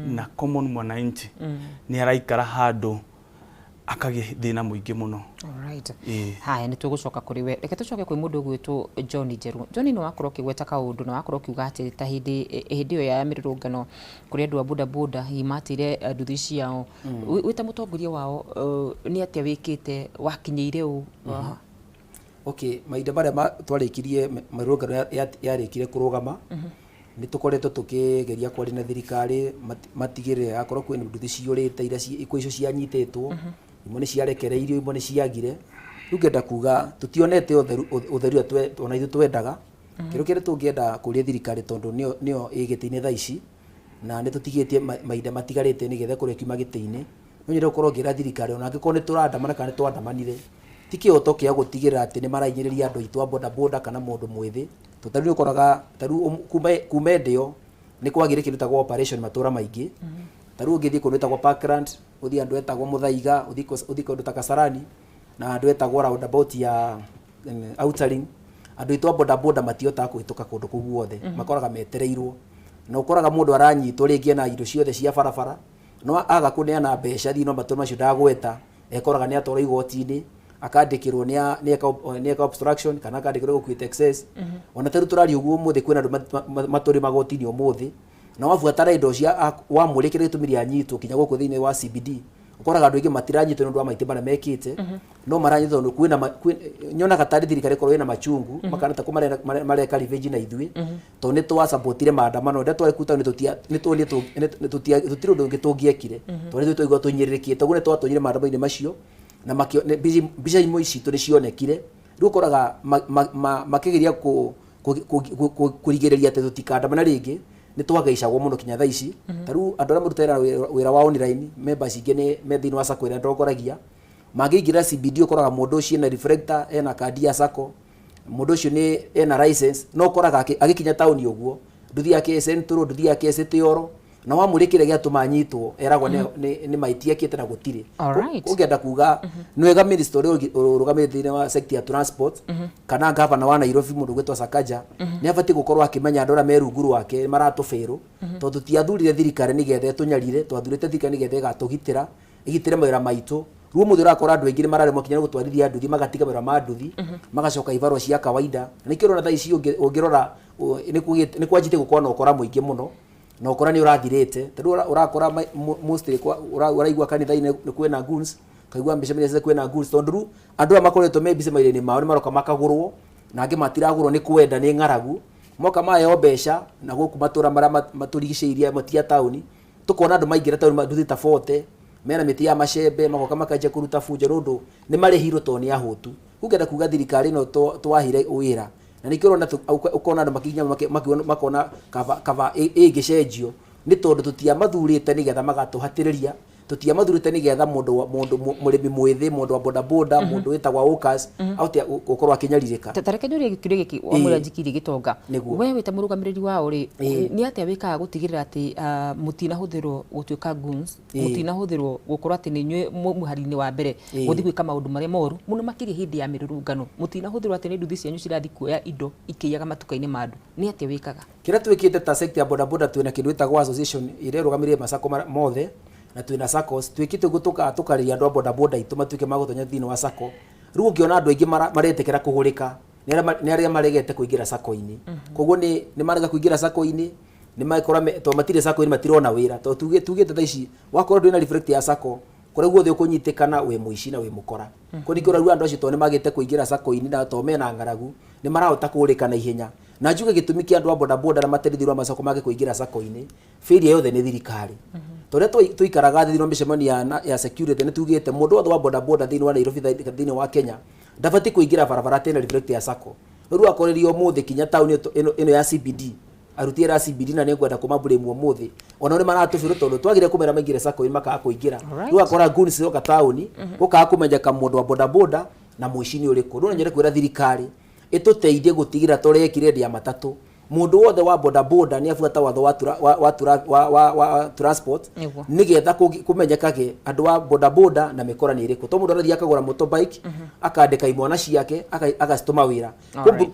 na common mwananchi nĩ araikara handũ akagĩa thĩna mũingĩ mũno. Alright. Ĩĩ. Haya, nĩ tũgũcoka kũrĩ we. Reke tũcoke kwĩ mũndũ ũgwĩtwo John Njeru. John, nĩ wakorwo ũkĩgweta kaũndũ na wakorwo ũkiuga atĩ ta hĩndĩ ĩyo ya mĩrũrũngano kũrĩ andũ a boda boda hihi mateire nduthi ciao. Wĩ ta mũtongoria wao, nĩ atĩa wĩkĩte wakinyĩire ũ? Okay, mahinda marĩa twarĩkirie mĩrũrũngano yarĩkire kũrũgama, nĩ tũkoretwo tũkĩgeria kwaria na thirikari matigĩrĩre akorwo kwĩ nduthi ciũrĩte iria kwĩ icio cianyitĩtwo, imwe nĩ ciarekereirio, imwe nĩ ciagire. Rĩu ngenda kuga tũtionete ũtheru ũrĩa ona ithuĩ twendaga. Kĩndũ kĩrĩa tũngĩenda kũria thirikari, tondũ nĩyo ĩ gĩtĩ-inĩ thaa ici na nĩ tũtigĩtie mahinda matigarĩte nĩgetha ĩkorwo ĩkiuma gĩtĩ-inĩ, No nyende gũkorwo ngĩra thirikari ona angĩkorwo nĩ tũrandamana kana nĩ twandamanire, ti kĩhoto kĩa gũtigĩrĩra atĩ nĩ marahinyĩrĩria andũ aitũ a bodaboda kana mũndũ mwĩthĩ. Tondũ ta rĩu nĩ ũkoraga ta rĩu kuma hĩndĩ ĩyo nĩ kwagĩire kĩndũ gĩtagwo operation matũra maingĩ. Ta rĩu ũngĩthiĩ kũndũ gwĩtagwo Parkland, ũthiĩ andũ etagwo Muthaiga, ũthiĩ kũndũ ta Kasarani na andũ etagwo roundabout ya Outer Ring, andũ aitũ a bodaboda matihotaga kũhĩtũka kũndũ kũu guothe. Makoraga metereirwo na ũkoraga mũndũ aranyitwo rĩngĩ ena indo ciothe cia barabara, no aga kũneana mbeca thĩinĩ wa matũra macio ndagweta, ekoraga nĩ atwarwo igoti-inĩ, akandĩkĩrwo nĩ eka obstruction kana akandĩkĩrwo gũkuĩte excess. Ona ta rĩu tũraria ũguo ũmũthĩ kwĩna andũ matũrĩ magoti-inĩ ũmũthĩ, na wabuatara indo cia wamũria kĩrĩa gĩtũmire anyitwo kinya gũkũ thĩinĩ wa CBD, ũkoraga andũ aingĩ matiranyitwo nĩ ũndũ wa maitĩ marĩa mekĩte, no maranyitwo tondũ kwĩna nyonaga tarĩ thirikari ĩkorwo ĩna machungu, makana ta kũ mareka revenge na ithuĩ, tondũ nĩ twasapotire maandamano rĩrĩa twarĩ kũu taũni, tũtirĩ ũndũ ũngĩ tũngĩekire, tondũ nĩ twaigua tũhinyĩrĩrĩkĩte, ũguo nĩ twatonyire maandamano-inĩ macio na mbica imwe citũ nĩ cionekire. Rĩu ũkoraga makĩgeria kũrigĩrĩria atĩ tũtikandamana rĩngĩ, nĩ twageicagwo mũno kinya thaa ici. Ta rĩu andũ arĩa marutaga wĩra wa online, members ingĩ nĩ me thĩinĩ wa sacco ĩrĩa ndongoragia, mangĩingĩra CBD ũkoraga mũndũ ũcio ena reflector, ena kandi ya sacco, mũndũ ũcio nĩ ena license, no ũkoraga agĩkinya taũni ũguo nduthi yake Central, nduthi yake City Oro, na wamũria kĩrĩa gĩatũma anyitwo eragwo nĩ mahĩtia ekĩte na gũtirĩ. Ũngĩenda kuga nĩ wega minister ũrĩa ũrũgamĩrĩire thĩinĩ wa sector ya transport kana gavana wa Nairobi mũndũ ũgwĩtwo Sakaja nĩ abatiĩ gũkorwo akĩmenya andũ arĩa me rungu rwake maratũbĩrũ, tondũ tũtiathurire thirikari nĩgetha ĩtũnyarire, twathurĩte thirikari nĩgetha ĩgatũgitĩra, ĩgitĩre mawĩra maitũ. Rĩu ũmũthĩ ũrakora andũ aingĩ nĩ mararemwo kinya nĩ gũtwarithia nduthi, magatiga mawĩra ma nduthi, magacoka ibarũa cia kawaida. Na nĩkĩo ũrona thaa ici ũngĩrora nĩ kwanjĩtie gũkorwo na ũkora mũingĩ mũno, na ũkora nĩ ũrathirĩte. Ta rĩu ũrakora mostly ũraigua kanitha-inĩ nĩ kwĩna goons, ũkaigua mĩcemanio kwĩna goons, tondũ rĩu andũ aya makoretwo me busy mawĩra-inĩ mao nĩ maroka makagũrwo, na angĩ matiragũrwo nĩ kwenda, nĩ ng'aragu, moka maheo mbeca na gũkũ matũra marĩa matũrigicĩirie matia taũni, tũkona andũ maingĩra taũni nduthi ta 40 mena mĩtĩ ya macembe, magoka makanjia kũruta bunjo nĩ ũndũ nĩ marĩhirwo tondũ nĩ ahũtu. Ũngĩenda kuga thirikari ĩno twahire wĩra, na nĩkĩo ũrona ũkona andũ makinya makona kaba ĩngĩcenjio nĩ tondũ tũtiamathurĩte nĩgetha magatũhatĩrĩria, tũtiamathurĩte nĩgetha mũndũ mũrĩmi mwĩthĩ, mũndũ wa bodaboda, mũndũ wĩtagwo hawkers ahote gũkorwo akĩnyarirĩka. Ta reke njũrie kĩũria gĩkĩ wamwĩra njikirie gĩtonga, we wĩ ta mũrũgamĩrĩri wao rĩ, nĩ atĩa wĩkaga gũtigĩrĩra atĩ mũtinahũthĩrwo gũtuĩka goons, mũtinahũthĩrwo gũkorwo atĩ nĩ inyuĩ mũhari-inĩ wa mbere gũthiĩ gwĩka maũndũ marĩa moru mũno makĩria hĩndĩ ya mĩrũrũngano, mũtinahũthĩrwo atĩ nĩ nduthi cianyu cirathiĩ kuoya indo ikĩiyaga matuka-inĩ ma andũ, nĩ atĩa wĩkaga? Kĩrĩa twĩkĩte ta sector ya bodaboda, twĩna kĩndũ gĩtagwo association ĩrĩa ĩrũgamĩrĩire masako mothe, na twĩna saccos. Twĩkĩte ũguo tũkarĩria andũ a bodaboda aitũ matuĩke magũtonya thĩinĩ wa sacco. Rĩu ũngĩona andũ aingĩ maretĩkĩra kũgũrĩka nĩ arĩa maregete kũingĩra sacco-inĩ. Koguo nĩ marega kũingĩra sacco-inĩ, nĩ makora tondũ matirĩ sacco-inĩ matirona wĩra, tondũ tugĩte thaa ici wakorwo ndwĩna reflect ya sacco, kũrĩa guothe ũkũnyitĩkana wĩ mũici na wĩ mũkora. Koguo nĩkĩo ũraigua andũ acio tondũ nĩ magĩte kũingĩra sacco-inĩ na tondũ mena ng'aragu nĩ marahota kũgũrĩka na ihenya. Na njuge gĩtũmi kĩa andũ a bodaboda arĩa matarĩ thĩinĩ wa masacco mage kũingĩra sacco-inĩ, failure yothe nĩ thirikari. Tondũ rĩrĩa tũikaraga thĩinĩ wa mĩcemanio ya security nĩ tugĩte mũndũ wothe wa bodaboda thĩinĩ wa Nairobi, thĩinĩ wa Kenya ndabatiĩ kũingĩra barabara atarĩ na reflect ya sacco. Rĩu akorerio ũmũthĩ kinya taũni ĩno ya CBD, aruti wĩra a CBD na nĩngwenda kũmablame ũmũthĩ, ona nĩ maratũbĩrwo tondũ twagire kũmera maingĩre sacco-inĩ makaga kũingĩra. Rĩu akora goons cioka taũni, gũkaga kũmenyeka mũndũ wa bodaboda na mũici nĩ ũrĩkũ. Rĩu no nyende kwĩra thirikari ĩtũteithie gũtigĩrĩra tũrekire hĩndĩ ya matatũ, mũndũ wothe wa bodaboda nĩ abuata watho wa transport nĩgetha kũmenyekage andũ a bodaboda na mĩkora nĩ ĩrĩkũ. Tondũ mũndũ arathiĩ akagũra motorbike, akandĩka imwana ciake, agacitũma wĩra.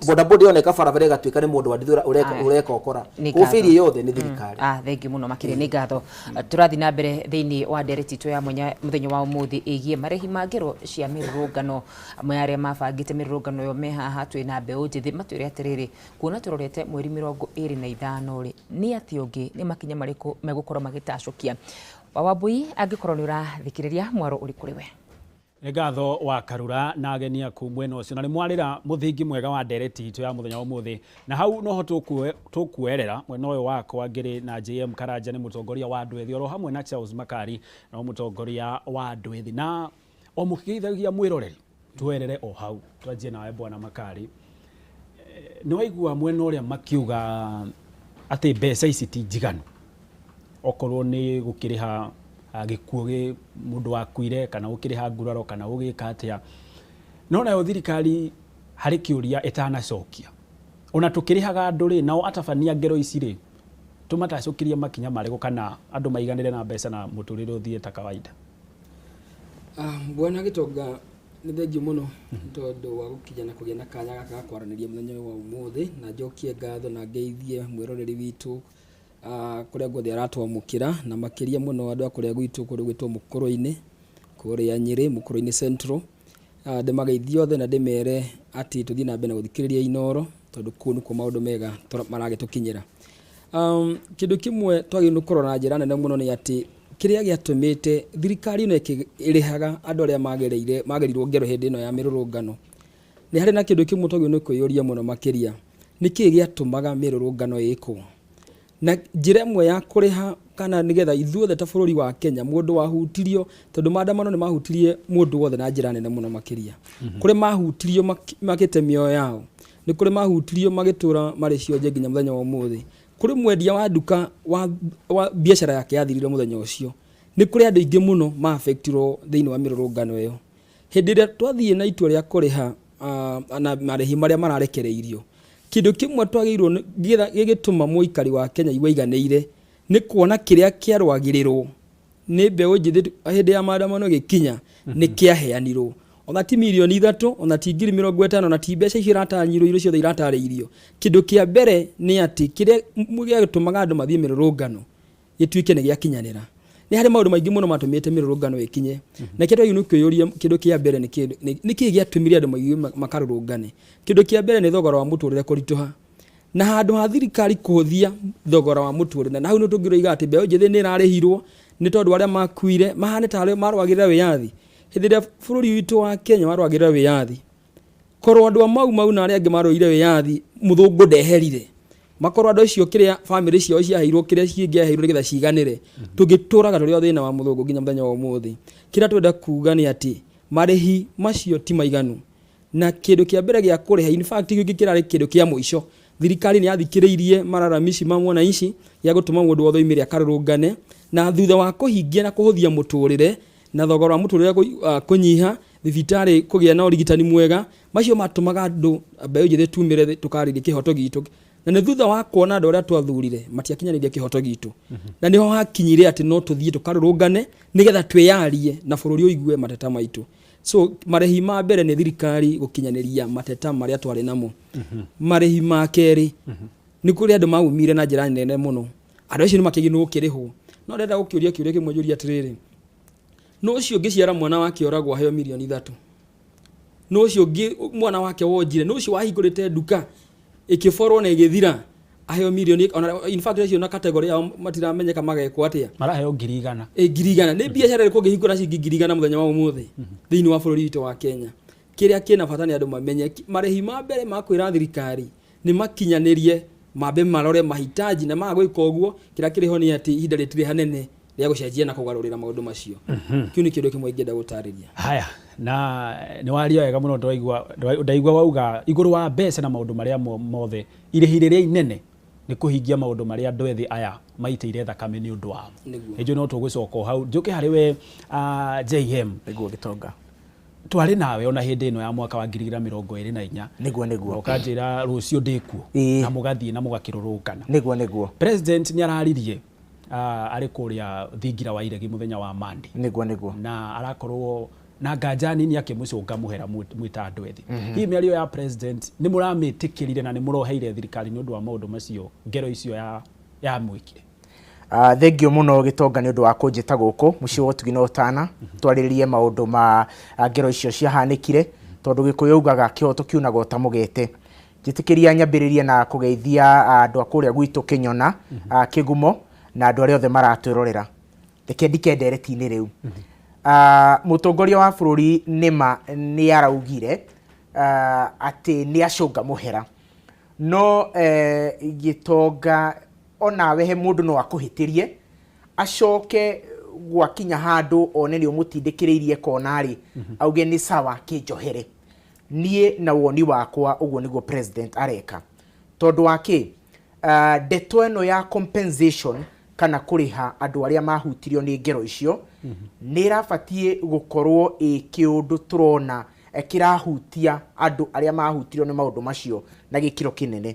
Bodaboda yoneka barabara ĩgatuĩka nĩ mũndũ wa nduthi ũreka ũkora. Koguo failure yothe nĩ thirikari. Thank you mũno makĩria, nĩ ngatho. Tũrathiĩ na mbere thĩinĩ wa ndereti itũ ya mwanya mũthenya wa ũmũthĩ ĩgiĩ marĩhi ma ngero cia mĩrũrũngano. Amwe arĩa mabangĩte mĩrũrũngano ĩyo me haha, twĩna mbeũ njĩthĩ matwĩre atĩrĩrĩ, kuona tũrorete mweri 25 rĩ, nĩ atĩa ũngĩ, nĩ makinya marĩkũ megũkorwo magĩtacũkia. Wawambui, angĩkorwo nĩ ũrathikĩrĩria, mwaro ũrĩ kũrĩ we. Nĩ ngatho wa Karura na ageni aku mwena ũcio, na nĩ mwarĩra mũthingi mwega wa ndereti itũ ya mũthenya wa ũmũthĩ, na hau noho tũkuerera mwena ũyũ wakwa ngĩrĩ na JM Karanja nĩ mũtongoria wa andũ ethĩ, oro hamwe na Charles Makari no mũtongoria wa andũ ethĩ, na o mũkĩgeithagia mwĩroreri twerere o hau. Twanjie nawe bwana Makari, nĩ waigua mwena ũrĩa makiuga atĩ mbeca ici ti njiganu, okorwo nĩ gũkĩrĩha Gĩkuũ gĩ mũndũ wakuire kana gũkĩrĩha nguraro kana gũgĩka atĩa. No nayo thirikari harĩ kĩũria ĩtanacokia. Ona tũkĩrĩhaga andũ rĩ, nao atabania ngero ici rĩ, tũmatacũkĩrie makinya marĩkũ kana andũ maiganĩre na mbeca na mũtũrĩre ũthiĩ ta kawaida? Bwana Gĩtonga, nĩ thengiũ mũno tondũ wa gũkinya na kũgĩa na kanya gaka ga kwaranĩria mũthenya ũyũ wa ũmũthĩ, na njokie ngatho na ngeithie mwĩroreri witũ kũrĩa guothe aratwamũkĩra, na makĩria mũno andũ a kũrĩa gwitũ kũndũ gwĩtwo Mũkũrũ-inĩ, kũrĩa Nyĩrĩ, Mũkũrũ-inĩ Central. Ndĩmageithie othe na ndĩmere atĩ tũthiĩ na mbere na gũthikĩrĩria Inooro tondũ kũu nĩkuo maũndũ mega maragĩtũkinyĩra. Kĩndũ kĩmwe twagĩrĩirwo nĩ kũrora na njĩra nene mũno nĩ atĩ kĩrĩa gĩatũmĩte thirikari ĩno ĩrĩhaga andũ arĩa magereire magerirwo ngero hĩndĩ ĩno ya mĩrũrũngano, nĩ harĩ na kĩndũ kĩmwe twagĩrĩirwo nĩ kwĩyũria mũno makĩria, nĩkĩĩ gĩatũmaga mĩrũrũngano ĩkwo? Na njĩra ĩmwe ya kũrĩha kana nĩgetha ithuothe ta bũrũri wa Kenya mũndũ wahutirio, tondũ maandamano nĩ mahutirie mũndũ wothe na njĩra nene mũno makĩria. Kũrĩ mahutirio makĩte mĩoyo yao, nĩ kũrĩ mahutirio magĩtũra marĩ cionje nginya mũthenya wa ũmũthĩ. Kũrĩ mwendia wa nduka wa biacara yake yathirire mũthenya ũcio. Nĩ kũrĩ andũ aingĩ mũno ma-affectirwo thĩinĩ wa mĩrũrũngano ĩyo. Hĩndĩ ĩrĩa twathiĩ na itua rĩa kũrĩha na marĩhi marĩa mararekereirio, kĩndũ kĩmwe twagĩrĩirwo gĩgĩtũma mũikari wa Kenya aigue aiganĩire nĩ kuona kĩrĩa kĩarũagĩrĩrwo nĩ mbeũ njĩthĩ hĩndĩ ya maandamano gĩkinya nĩ kĩaheanirwo. Ona ti mirioni 3, ona ti 50,000, ona ti mbeca icio iratanyirwo, iria ciothe iratarĩirio. Kĩndũ kĩa mbere nĩ atĩ kĩrĩa gĩatũmaga andũ mathiĩ mĩrũrũngano gĩtuĩke nĩ gĩakinyanĩra. Nĩ harĩ maũndũ maingĩ mũno matũmĩte mĩrũrũngano ĩkinye. Na kĩrĩa twagĩrĩirwo nĩ kwĩyũria kĩndũ kĩa mbere nĩ kĩĩ gĩatũmire andũ maigue makarũrũngane. Kĩndũ kĩa mbere nĩ thogora wa mũtũrĩre kũritũha. Na handũ ha thirikari kũhũthia thogora wa mũtũrĩre, na hau nĩ tũngĩroiga atĩ mbeũ njĩthĩ nĩ ĩrarĩhirwo nĩ tondũ arĩa makuire mahane tarĩ marũagĩrĩra wĩyathi. Hĩndĩ ĩrĩa bũrũri witũ wa Kenya warũagĩrĩra wĩyathi, korwo andũ a Mau Mau na arĩa angĩ marũĩrĩire wĩyathi mũthũngũ ndeherire, makorwo andũ acio kĩrĩa bamĩrĩ ciao ciaheirwo kĩrĩa cingĩaheirwo nĩgetha ciganĩre, tũngĩtũraga tũrĩ o thĩna wa mũthũngũ nginya mũthenya wa ũmũthĩ. Kĩrĩa twenda kuga nĩ atĩ marĩhi macio ti maiganu, na kĩndũ kĩa mbere gĩa kũrĩha, in fact gĩkĩ kĩrarĩ kĩndũ kĩa mũico. Thirikari nĩ yathikĩrĩirie malalamishi ma mwananchi gĩa gũtũma mũndũ wothe oimĩre akarũrũngane, na thutha wa kũhingia na kũhũthia mũtũrĩre na thogora wa mũtũrĩre kũnyiha, thibitarĩ kũgĩa na ũrigitani mwega, macio matũmaga andũ mbeũ njĩthĩ tumĩre tũkarĩrie kĩhoto gitũ. Na nĩ thutha wa kuona andũ arĩa twathurire matiakinyanĩirie kĩhoto gitũ, na nĩho hakinyire atĩ no tũthiĩ tũkarũrũngane nĩgetha twĩyarie na bũrũri ũigue mateta maitũ. So marĩhi ma mbere nĩ thirikari gũkinyanĩria mateta marĩa twarĩ namo. Marĩhi ma kerĩ nĩ kũrĩ andũ maumire na njĩra nene mũno, andũ acio nĩ makĩagĩrĩirwo gũkĩrĩhwo. No ndĩrenda gũkĩũria kĩũria kĩmwe njũrie atĩrĩrĩ, nũ ũcio ũngĩciara mwana wake oragwo aheo mirioni 3? Nũ ũcio ũngĩ mwana wake wonjire? Nũ ũcio wahingũrĩte nduka ĩkĩborwo na ĩgĩthira aheo mirioni? Ona in fact acio na category yao matiramenyeka magekwo atĩa. Maraheo 100,000. Ĩ 100,000 nĩ biacara ĩrĩkũ ũngĩhingũra ciringi 100,000 mũthenya wa ũmũthĩ thĩinĩ wa bũrũri witũ wa Kenya? Kĩrĩa kĩna bata nĩ andũ mamenye marĩhi ma mbere ma kwĩra thirikari nĩ makinyanĩrie, mambe marore mahitaji, na maga gwĩka ũguo kĩrĩa kĩrĩ ho nĩ atĩ ihinda rĩtirĩ hanene rĩa gũcenjia na kũgarũrĩra maũndũ macio. Kĩu nĩ kĩndũ kĩmwe ingĩenda gũtarĩria. Haya, na nĩ waria wega mũno, ndaigua wauga igũrũ wa mbeca na maũndũ marĩa mothe, irĩhi rĩrĩa inene nĩ kũhingia maũndũ marĩa andũ ethĩ aya maitĩire thakame nĩ ũndũ wamo. Nĩnjũĩ no tũgũcoka o hau njũke harĩ we JM. Nĩguo Gĩtonga. Twarĩ nawe ona hĩndĩ ĩno ya mwaka wa 2024. Nĩguo nĩguo. Ũkanjĩra rũciũ ndĩkuo na mũgathiĩ na mũgakĩrũrũngana. Nĩguo nĩguo. President nĩ araririe arĩ kũrĩa thingira wa iregi mũthenya wa Monday. Nĩguo nĩguo. Na arakorwo na nganja nini akĩmũcũnga mũhera mwĩta andũ ethĩ. Hihi mĩario ya president nĩ mũramĩtĩkĩrire na nĩ mũroheire thirikari nĩ ũndũ wa maũndũ macio ngero icio ya mwĩkire? Thengio mũno Gĩtonga nĩ ũndũ wa kũnjĩta gũkũ mũciĩ wa ũtugi na ũtana twarĩrĩrie maũndũ ma ngero icio ciahanĩkire, tondũ Gĩkũyũ ugaga kĩhoto kiunagwo ta mũgete. Njĩtĩkĩria nyambĩrĩrie na kũgeithia andũ a kũrĩa gwitũ Kĩnyona, Kĩgumo, na andũ arĩa othe maratwĩrorera. Reke ndike ndereti-inĩ rĩu. Mũtongoria wa bũrũri nĩma nĩ araugire atĩ nĩ acũnga mũhera, no Gĩtonga onawe he mũndũ no akũhĩtĩrie acoke gwakinya handũ one nĩ ũmũtindĩkĩrĩirie kona rĩ, auge nĩ sawa kĩnjohere. Niĩ na woni wakwa ũguo nĩguo president areka, tondũ wa kĩ, ndeto ĩno ya compensation Kana kũrĩha andũ arĩa mahutirio nĩ ngero icio nĩ ĩrabatiĩ gũkorwo ĩ kĩũndũ tũrona kĩrahutia andũ arĩa mahutirio nĩ maũndũ macio na gĩkĩro kĩnene.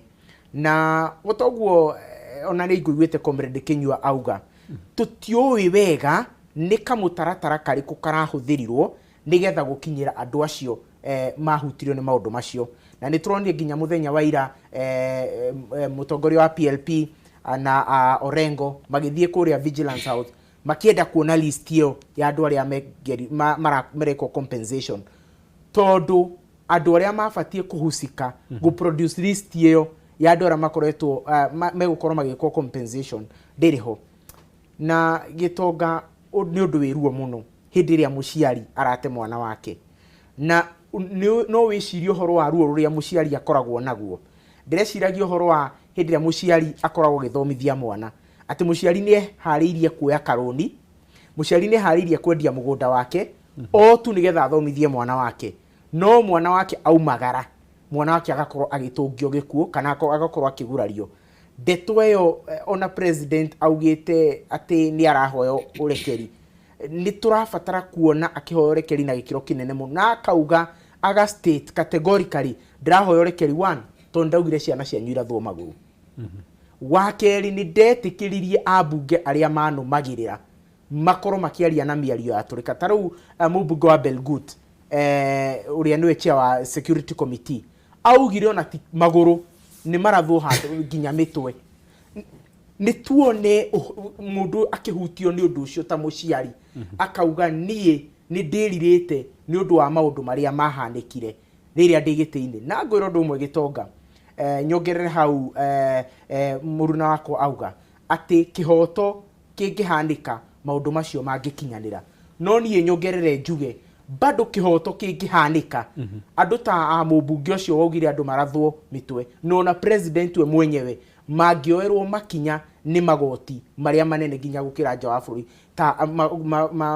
Na toguo ona nĩ ngũiguĩte Comrade Kinyua auga tũtiũĩ wega nĩ kamũtaratara karĩkũ karahũthĩrirwo nĩgetha gũkinyĩra andũ acio mahutirio nĩ maũndũ macio. Na nĩ tũronire nginya mũthenya wa ira mũtongoria wa PLP na Orengo magĩthiĩ kũrĩa Vigilance House makĩenda kuona list ĩyo ya andũ arĩa marekwo compensation, tondũ andũ arĩa mabatiĩ kũhusika gũ produce list ĩyo ya andũ arĩa makoretwo megũkorwo magĩkwo compensation ndĩrĩ ho. Na gĩtonga nĩ ũndũ wĩ ruo mũno hĩndĩ ĩrĩa mũciari arate mwana wake, na no wĩcirie ũhoro wa ruo rũrĩa mũciari akoragwo naguo. Ndĩreciragia ũhoro wa hĩndĩ ĩrĩa mũciari akoragwo agĩthomithia mwana, atĩ mũciari nĩ eharĩirie kuoya karũni, mũciari nĩ eharĩirie kwendia mũgũnda wake o tu nĩgetha athomithie mwana wake, no mwana wake aumagara, mwana wake agakorwo agĩtũngio gĩkuũ kana agakorwo akĩgurario. Ndeto ĩyo ona president augĩte atĩ nĩ arahoya ũrekeri, nĩ tũrabatara kuona akĩhoya ũrekeri na gĩkĩro kĩnene mũno, na akauga aga state categorically, ndĩrahoya ũrekeri one tondũ ndaugire ciana cianyu irathwo magũrũ, wa kerĩ nĩ ndetĩkĩririe ambunge arĩa manũmagĩrĩra makorwo makĩaria na mĩario ya tũrĩka. Ta rĩu mũmbunge wa Belgut ũrĩa nĩwe chair wa security committee augire ona ti magũrũ nĩ marathwo handũ nginya mĩtwe. Nĩ tuone mũndũ akĩhutio nĩ ũndũ ũcio ta mũciari akauga niĩ nĩ ndĩrirĩte nĩ ũndũ wa maũndũ marĩa mahanĩkire rĩrĩa ndĩ gĩtĩ-inĩ. Na ngwĩra ũndũ ũmwe gĩtonga, nyongerere hau mũruna wakwa auga atĩ kĩhoto kĩngĩhanĩka maũndũ macio mangĩkinyanĩra, no niĩ nyongerere njuge bado kĩhoto kĩngĩhanĩka andũ ta a mũmbunge ũcio waugire andũ marathwo mĩtwe, no na president we mwenyewe mangĩoerwo makinya nĩ magoti marĩa manene nginya gũkĩra nja wa bũrũri ta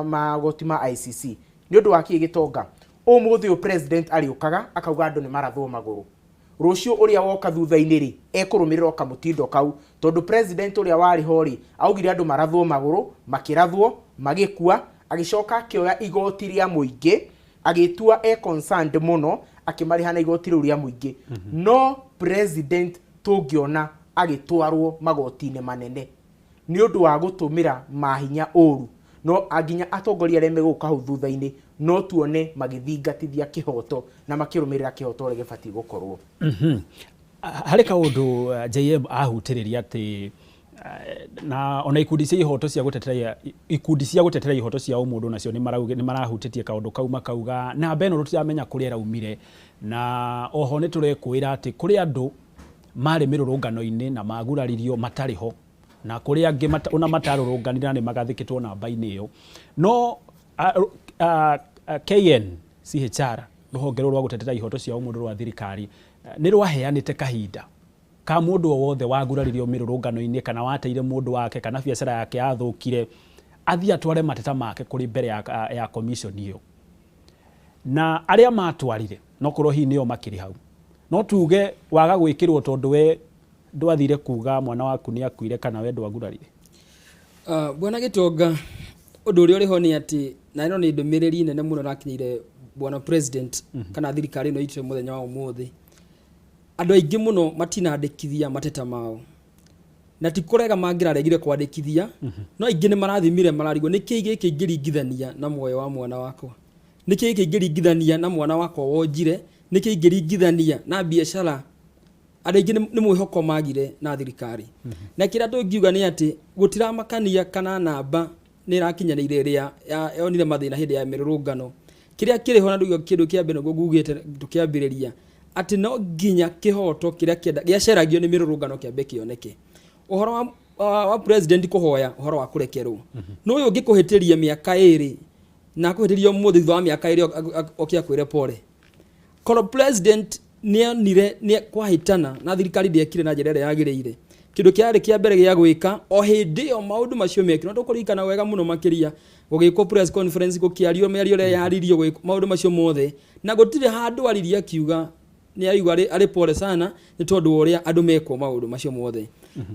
magoti ma ICC. Nĩ ũndũ wa kĩ gĩtonga ũmũthĩ ũyũ president arĩũkaga akauga andũ nĩ marathwo magũrũ, rũciũ ũrĩa woka thutha-inĩ rĩ ekũrũmĩrĩra o kamũtindo kau, tondũ president ũrĩa warĩ ho rĩ augire andũ marathwo magũrũ, makĩrathwo magĩkua, agĩcoka akĩoya igoti rĩa mũingĩ agĩtua e concerned mũno akĩmarĩha na igoti rĩu rĩa mũingĩ. No president tũngĩona agĩtwarwo magoti-inĩ manene nĩ ũndũ wa gũtũmĩra mahinya ũru, no nginya atongoria arĩa megũka hau thutha-inĩ no tuone magĩthingatithia kĩhoto na makĩrũmĩrĩra kĩhoto ũrĩa gĩbatiĩ gũkorwo. Harĩ kaũndũ JM ahutĩrĩria atĩ na ona ikundi cia ihoto cia gũtetera ikundi cia gũtetera ihoto cia ũmũndũ nacio nĩ marahutĩtie kaũndũ kau, makauga namba ĩno tũtiramenya kũrĩa ĩraumire, na oho nĩ tũrekwĩra atĩ kũrĩ andũ marĩ mĩrũrũngano-inĩ na maguraririo matarĩ ho, na kũrĩ angĩ ona matarũrũnganire na nĩ magathĩkĩtwo namba-inĩ ĩyo. No KNCHR, rũhonge rũrũ rwa gũtetera ihoto cia ũmũndũ rwa thirikari, nĩ rwaheanĩte kahinda ka mũndũ o wothe waguraririo mĩrũrũngano-inĩ kana wateire mũndũ wake kana biacara yake yathũkire athiĩ atware mateta make kũrĩ mbere ya commission ĩyo. Na arĩa matwarire no korwo hihi nĩo makĩrĩ hau, no tuge waga gwĩkĩrwo tondũ we ndwathire kuga mwana waku nĩ akuire kana we ndwagurarire. Bwana Gĩtonga, ũndũ ũrĩa ũrĩ ho nĩ atĩ na ĩno nĩ ndũmĩrĩri nene mũno ĩrakinyĩire bwana president kana thirikari ĩno itũ mũthenya wa ũmũthĩ. Andũ aingĩ mũno matinandĩkithia mateta mao, na ti kũrega mangĩraregire kwandĩkithia, no aingĩ nĩ marathimire mararigwo nĩ kĩĩ gĩkĩ ingĩringithania na muoyo wa mwana wakwa, nĩ kĩĩ gĩkĩ ingĩringithania na mwana wakwa wonjire, nĩ kĩĩ ingĩringithania na biacara. Andũ aingĩ nĩ mwĩhoko magire na thirikari. Na kĩrĩa tũngiuga nĩ atĩ gũtiramakania kana namba nĩ ĩrakinyanĩire ĩrĩa yonire mathĩna hĩndĩ ya mĩrũrũngano. Kĩrĩa kĩrĩ ho na ndũgio kĩndũ kĩa mbere nĩguo ngugĩte tũkĩambĩrĩria atĩ no nginya kĩhoto kĩrĩa gĩaceragio nĩ mĩrũrũngano kĩambe kĩoneke. Ũhoro wa president kũhoya ũhoro wa kũrekerwo, no ũyũ ũngĩkũhĩtĩria mĩaka ĩrĩ na akũhĩtĩria ũmũthĩ thutha wa mĩaka ĩrĩ oke akwĩre pole. Korwo president nĩonire nĩ kwahĩtana na thirikari ndĩekire na njĩra ĩrĩa yagĩrĩire, kĩndũ kĩarĩ kĩa mbere gĩa gwĩka o hĩndĩ ĩyo maũndũ macio mekirwo, no tũkũririkana wega mũno makĩria gũgĩkwo press conference, gũkĩario mĩario ĩrĩa yaririo, maũndũ macio mothe, na gũtirĩ handũ aririe akiuga nĩ araigua arĩ pole sana nĩ tondũ wa ũrĩa andũ mekwo maũndũ macio mothe.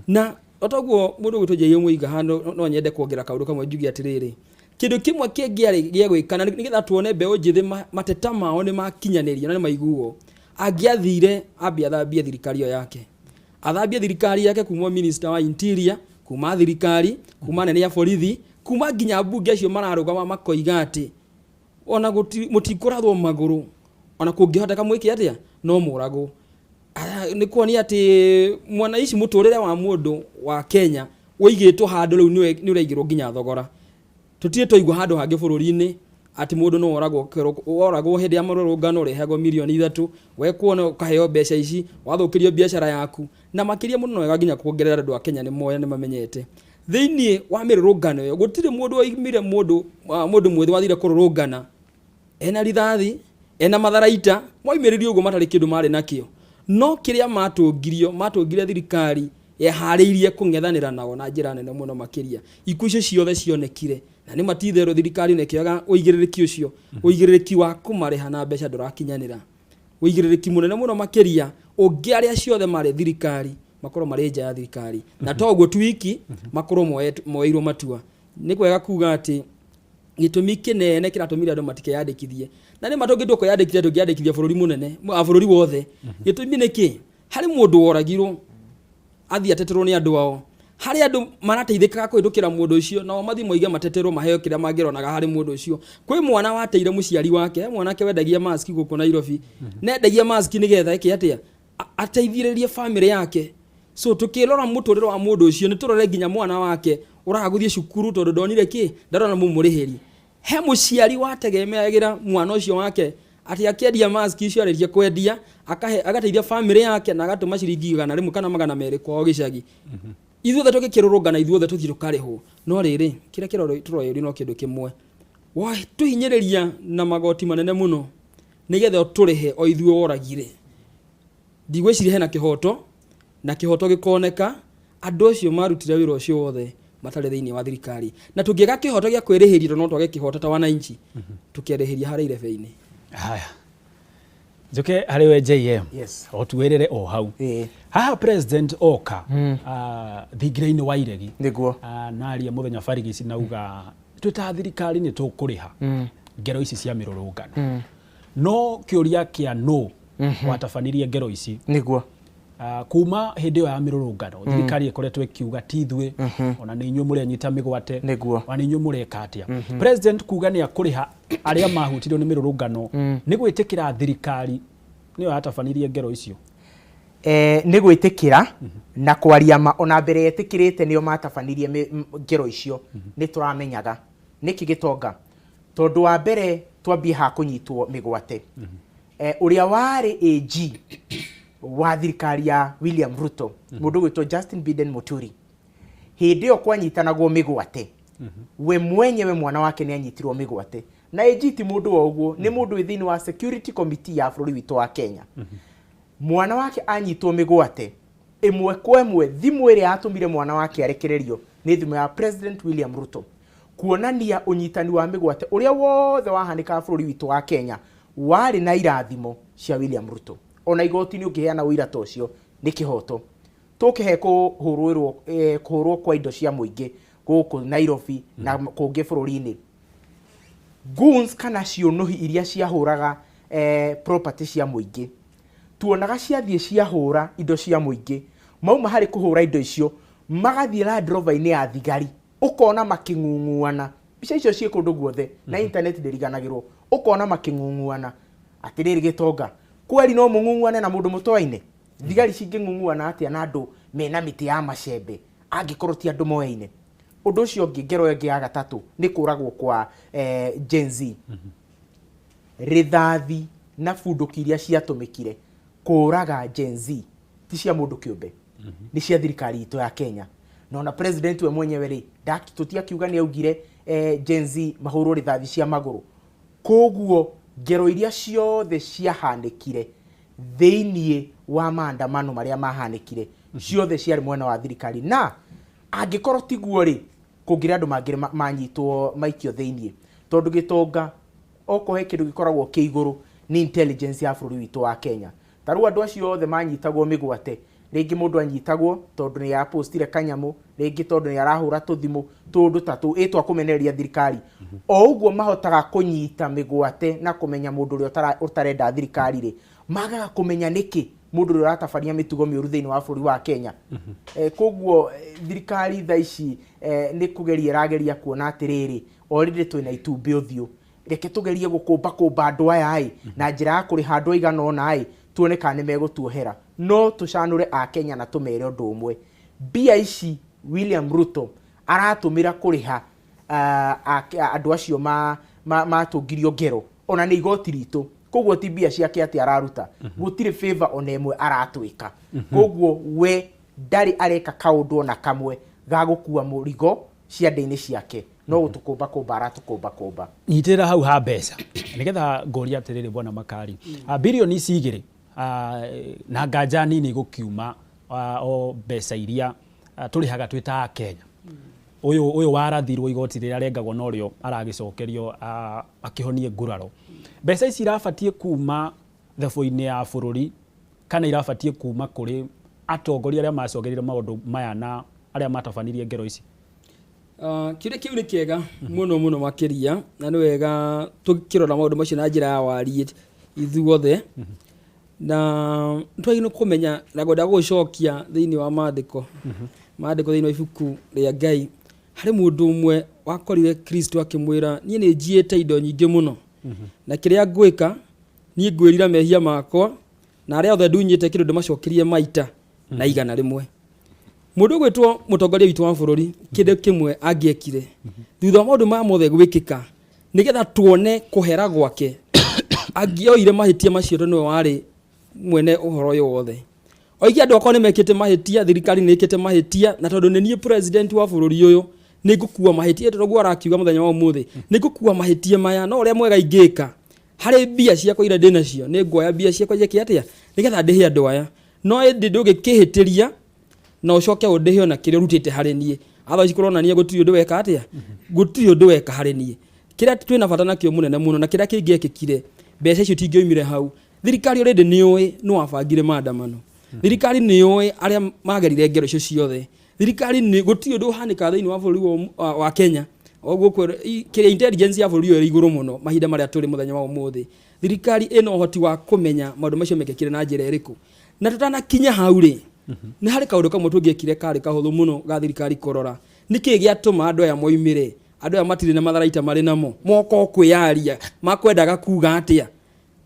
Na Otoguo mũndũ gwĩtwo Njĩhia Mũiga hano, no nyende kuongerera kaũndũ kamwe njuge atĩrĩrĩ, kĩndũ kĩmwe kĩngĩarĩ gĩa gwĩka na nĩgetha tuone mbeũ njĩthĩ mateta mao nĩ makinyanĩrio na nĩ maiguo, angĩathire ambie athambie thirikari ĩyo yake, athambie thirikari yake kuma minister wa interior, kuma thirikari, kuma anene a borithi, kuma nginya mbunge acio mararũgama makoiga atĩ ona mũtikũrathwo magũrũ, ona kũngĩhoteka mwĩke atĩa no mũragwo. Nĩ kuonia atĩ mwanaici mũtũrĩre wa mũndũ wa Kenya ũigĩtwo handũ rĩu nĩ ũraigĩrwo nginya thogora. Tũtirĩ twaigua handũ hangĩ bũrũri-inĩ atĩ mũndũ no oragwo oragwo hĩndĩ ya mũrũrũngano ũrĩhagwo mirioni 3, wekuona ũkaheo mbeca ici, wathũkĩrio biacara yaku. Na makĩria mũno wega nginya kuongerera andũ a Kenya nĩ moya nĩ mamenyete thĩinĩ wa mĩrũrũngano ĩyo gũtirĩ mũndũ waimire mũndũ mũndũ mwĩthĩ wathire kũrũrũngana ena rithathi, ena matharaita, moimĩrĩrio ũguo matarĩ kĩndũ marĩ nakĩo. No kĩrĩa matũngirio, matũngire thirikari yeharĩirie kũng'ethanĩra nao na njĩra nene mũno makĩria. Ikuũ icio ciothe cionekire na nĩ matitherũ thirikari nĩ ĩkĩoyaga ũigĩrĩrĩki ũcio, ũigĩrĩrĩki wa kũmarĩha na mbeca ndũrakinyanĩra, ũigĩrĩrĩki mũnene mũno makĩria ũngĩ arĩa ciothe marĩ thirikari makorwo marĩ nja ya thirikari, na to ũguo tu wiki makorwo moeirwo matua. Nĩ kwega kuga atĩ gĩtũmi kĩnene kĩratũmire andũ matikeyandĩkithie, na nĩ ma tũngĩtua kwĩyandĩkithia tũngĩandĩkithia bũrũri mũnene, bũrũri wothe. Gĩtũmi nĩ kĩ? Harĩ mũndũ woragirwo athiĩ ateterwo nĩ andũ ao, harĩ andũ marateithĩkaga kũhĩtũkĩra mũndũ ũcio, nao mathiĩ moige mateterwo maheo kĩrĩa mangĩronaga harĩ mũndũ ũcio. Kwĩ mwana wateire mũciari wake, he mwanake wendagia maski gũkũ Nairobi, na endagia maski nĩgetha eke atĩa, ateithĩrĩrie famĩlĩ yake. So tukirora muturire wa mundu ucio ni turore nginya mwana wake uraga guthie cukuru tondu ndonire ki ndarona mumurihiri. He muciari wategemeagira mwana ucio wake ati akiendia mask icio aririe kwendia akahe agateithia family yake na agatuma ciringi 100 kana 200 kwao gicagi. Ithuothe tũgĩkĩrũrũngana, ithuothe tũthiĩ tũkarĩhwo. No rĩrĩ, kĩrĩa tũroyũrio no kĩndũ kĩmwe, tũhinyĩrĩria na magoti manene mũno nĩgetha ũtũrĩhe o ithuĩ woragire. Ndigwĩciria hena kĩhoto, na kĩhoto gĩkoneka andũ acio marutire wĩra ũcio wothe matarĩ thĩinĩ wa thirikari. Na tũngĩaga kĩhoto gĩa kwĩrĩhĩria, no twage kĩhoto ta wananchi, tũkerĩhĩria harĩa irebe-inĩ. Haya, njoke harĩ we JM. Yes. O tuwĩrĩre o hau haha president oka thingira-inĩ wa iregi nĩguo naria mũthenya barigici nauga twĩ ta thirikari nĩ tũkũrĩha ngero ici cia mĩrũrũngano. No kĩũria kĩa no watabanirie ngero ici nĩguo kuma hĩndĩ ĩyo ya mĩrũrũngano thirikari ĩkoretwo ĩkiuga ti ithuĩ, ona nĩ inyuĩ mũrenyita mĩgwate, nĩguo ona nĩ inyuĩ mũreka atĩa. President kuga nĩ akũrĩha arĩa mahutirio nĩ mĩrũrũngano nĩ gwĩtĩkĩra thirikari nĩyo yatabanirie ngero icio. Nĩ gwĩtĩkĩra na kwaria ma ona mbere etĩkĩrĩte nĩo matabanirie ngero icio. Nĩ tũramenyaga nĩkĩ gĩtonga, tondũ wa mbere twambie ha kũnyitwo mĩgwate, ũrĩa warĩ AG wa thirikari ya William Ruto, mũndũ gwĩtwo Justin Biden Muturi, hĩndĩ ĩyo kwanyitanagwo mĩgwate, we mwenyewe mwana wake nĩ anyitirwo mĩgwate. Na AG ti mũndũ wa ũguo, nĩ mũndũ wĩ thĩinĩ wa security committee ya bũrũri witũ wa Kenya. Mwana wake anyitwo mĩgwate, ĩmwe kwa ĩmwe thimũ ĩrĩa yatũmire mwana wake arekererio nĩ thimũ ya President William Ruto, kuonania ũnyitani wa mĩgwate ũrĩa wothe wahanĩkaga bũrũri witũ wa Kenya warĩ na irathimo cia William Ruto. Ona igoti-inĩ ũngĩheana ũira ta ũcio nĩ kĩhoto. Tũkĩhe kũhũrwo kũhũrwo kwa indo cia mũingĩ gũkũ Nairobi na kũngĩ bũrũri-inĩ, goons kana ciũnũhi iria ciahũraga property cia mũingĩ, tuonaga ciathiĩ ciahũra indo cia mũingĩ, mauma harĩ kũhũra indo icio magathiĩ Land Rover-inĩ ya thigari, ũkona makĩng'ung'uana. Mbica icio ciĩ kũndũ guothe na internet ndĩriganagĩrwo. Ũkona makĩng'ung'uana. Atĩrĩrĩ gĩtonga, kweri no mũng'ung'uane na mũndũ mũtoaine? Thigari cingĩng'ung'uana atĩa na andũ mena mĩtĩ ya macembe angĩkorwo ti andũ moyaine? Ũndũ ũcio ũngĩ, ngero ĩngĩ ya gatatũ nĩ kũragwo kwa Gen Z. Rithathi na bunduki iria ciatũmĩkire kũraga Gen Z ti cia mũndũ kĩũmbe, nĩ cia thirikari itũ ya Kenya. Na ona president we mwenyewe rĩ, tũtiakiuga nĩ augire Gen Z mahũrwo rithathi cia magũrũ. Koguo ngero iria ciothe ciahanĩkire thĩiniĩ wa maandamano marĩa mahanĩkire ciothe ciarĩ mwena wa thirikari. Na angĩkorwo tiguo rĩ, kũngĩrĩ andũ mangĩ manyitwo maikio thĩiniĩ, tondũ gĩtonga okorwo he kĩndũ gĩkoragwo kĩ igũrũ nĩ intelligence ya bũrũri witũ wa Kenya. Ta rĩu andũ acio othe manyitagwo mĩgwate Rĩngĩ mũndũ anyitagwo tondũ nĩ apostire kanyamũ, rĩngĩ tondũ nĩ arahũra tũthimũ, tũndũ ta tũu ĩ twa kũmenereria thirikari. O ũguo mahotaga kũnyita mĩgwate na kũmenya mũndũ ũrĩa ũtarenda thirikari rĩ, magaga kũmenya nĩkĩ mũndũ ũrĩa ũratabania mĩtugo mĩũru thĩinĩ wa bũrũri wa Kenya. Koguo thirikari thaa ici nĩ kũgeria ĩrageria kuona atĩrĩrĩ, already twĩna itumbĩ ũthiũ, reke tũgerie gũkũmba kũmba andũ aya ĩ na njĩra ya kũrĩha andũ aigana ũna ĩ, tuone kana nĩ megũtuohera. No tũcanũre Akenya na tũmere ũndũ ũmwe, mbia ici William Ruto aratũmĩra kũrĩha andũ acio matũngirio ngero, ona nĩ igoti ritũ, koguo ti mbia ciake atĩ araruta, gũtirĩ favor ona ĩmwe aratwĩka. Koguo we ndarĩ areka kaũndũ ona kamwe ga gũkua mũrigo ciande-inĩ ciake, no gũtũkũmba kũmba aratũkũmba kũmba. Nyitĩrĩra hau ha mbeca nĩgetha ngũria atĩrĩrĩ, bwana Makari, birioni ici 2 na nganja nini gũkiuma o mbeca iria tũrĩhaga twĩ ta Akenya, ũyũ warathirwo igoti rĩrĩa rengagwo norĩo aragĩcokerio akĩhonie nguraro, mbeca ici irabatiĩ kuma thabũ-inĩ ya bũrũri kana irabatiĩ kuma kũrĩ atongoria arĩa macogereire maũndũ maya na arĩa matabanirie ngero ici? Kĩũria kĩu nĩ kĩega mũno mũno makĩria, na nĩ wega tũkĩrora maũndũ macio na njĩra ya wariĩ ithuothe, na twagĩrĩirwo kũmenya na ngwenda gũgũcokia thĩinĩ wa maandĩko maandĩko thĩinĩ wa ibuku rĩa Ngai. Harĩ mũndũ ũmwe wakorire Kristo akĩmwĩra, niĩ nĩ njiĩte indo nyingĩ mũno, na kĩrĩa ngwĩka niĩ ngwĩrira mehia makwa, na arĩa othe ndunyĩte kĩndũ ndĩmacokerie maita na 100. Mũndũ ũgwĩtwo mũtongoria witũ wa bũrũri, kĩndũ kĩmwe angĩekire thutha wa maũndũ maya mothe gwĩkĩka, nĩgetha tuone kũhera gwake, angĩoire mahĩtia macio tondũ nĩwe warĩ mwene ũhoro ũyũ wothe. Oige andũ akwa nĩ mekĩte mahĩtia, thirikari nĩ ĩkĩte mahĩtia, na tondũ nĩ niĩ president wa bũrũri ũyũ nĩ ngũkua mahĩtia, tondũ guo arakiuga mũthenya wa ũmũthĩ, nĩ ngũkua mahĩtia maya, no ũrĩa mwega ingĩka harĩ mbia ciakwa iria ndĩnacio, nĩ nguoya mbia ciakwa njĩke atĩa nĩgetha ndĩhe andũ aya, no ĩndĩ ndũngĩkĩhĩtĩria na ũcoke ũndĩhe ona kĩrĩa ũrutĩte harĩ niĩ. Otherwise kũronania gũtirĩ ũndũ weka atĩa, gũtirĩ ũndũ weka harĩ niĩ. Kĩrĩa twĩna bata nakĩo mũnene mũno, na kĩrĩa kĩngĩekĩkire, mbeca icio itingĩoimire hau. Thirikari already nĩ yũĩ nĩ wabangire maandamano, thirikari nĩ yũĩ arĩa magerire ngero icio ciothe, thirikari nĩ gũtirĩ ũndũ ũhanĩkaga thĩinĩ wa bũrũri wa Kenya. Ũguo kĩrĩa intelligence ya bũrũri ũyũ ĩrĩ igũrũ mũno mahinda marĩa tũrĩ mũthenya wa ũmũthĩ. Thirikari ĩna ũhoti wa kũmenya maũndũ macio mekĩkire na njĩra ĩrĩkũ. Na tũtanakinya hau rĩ, nĩ harĩ kaũndũ kamwe tũngĩekire karĩ kahũthũ mũno ga thirikari kũrora nĩkĩ gĩatũma andũ aya moimĩre. Andũ aya matirĩ na matharaita marĩ namo, moka o kwĩyaria, makwendaga kuga atĩa,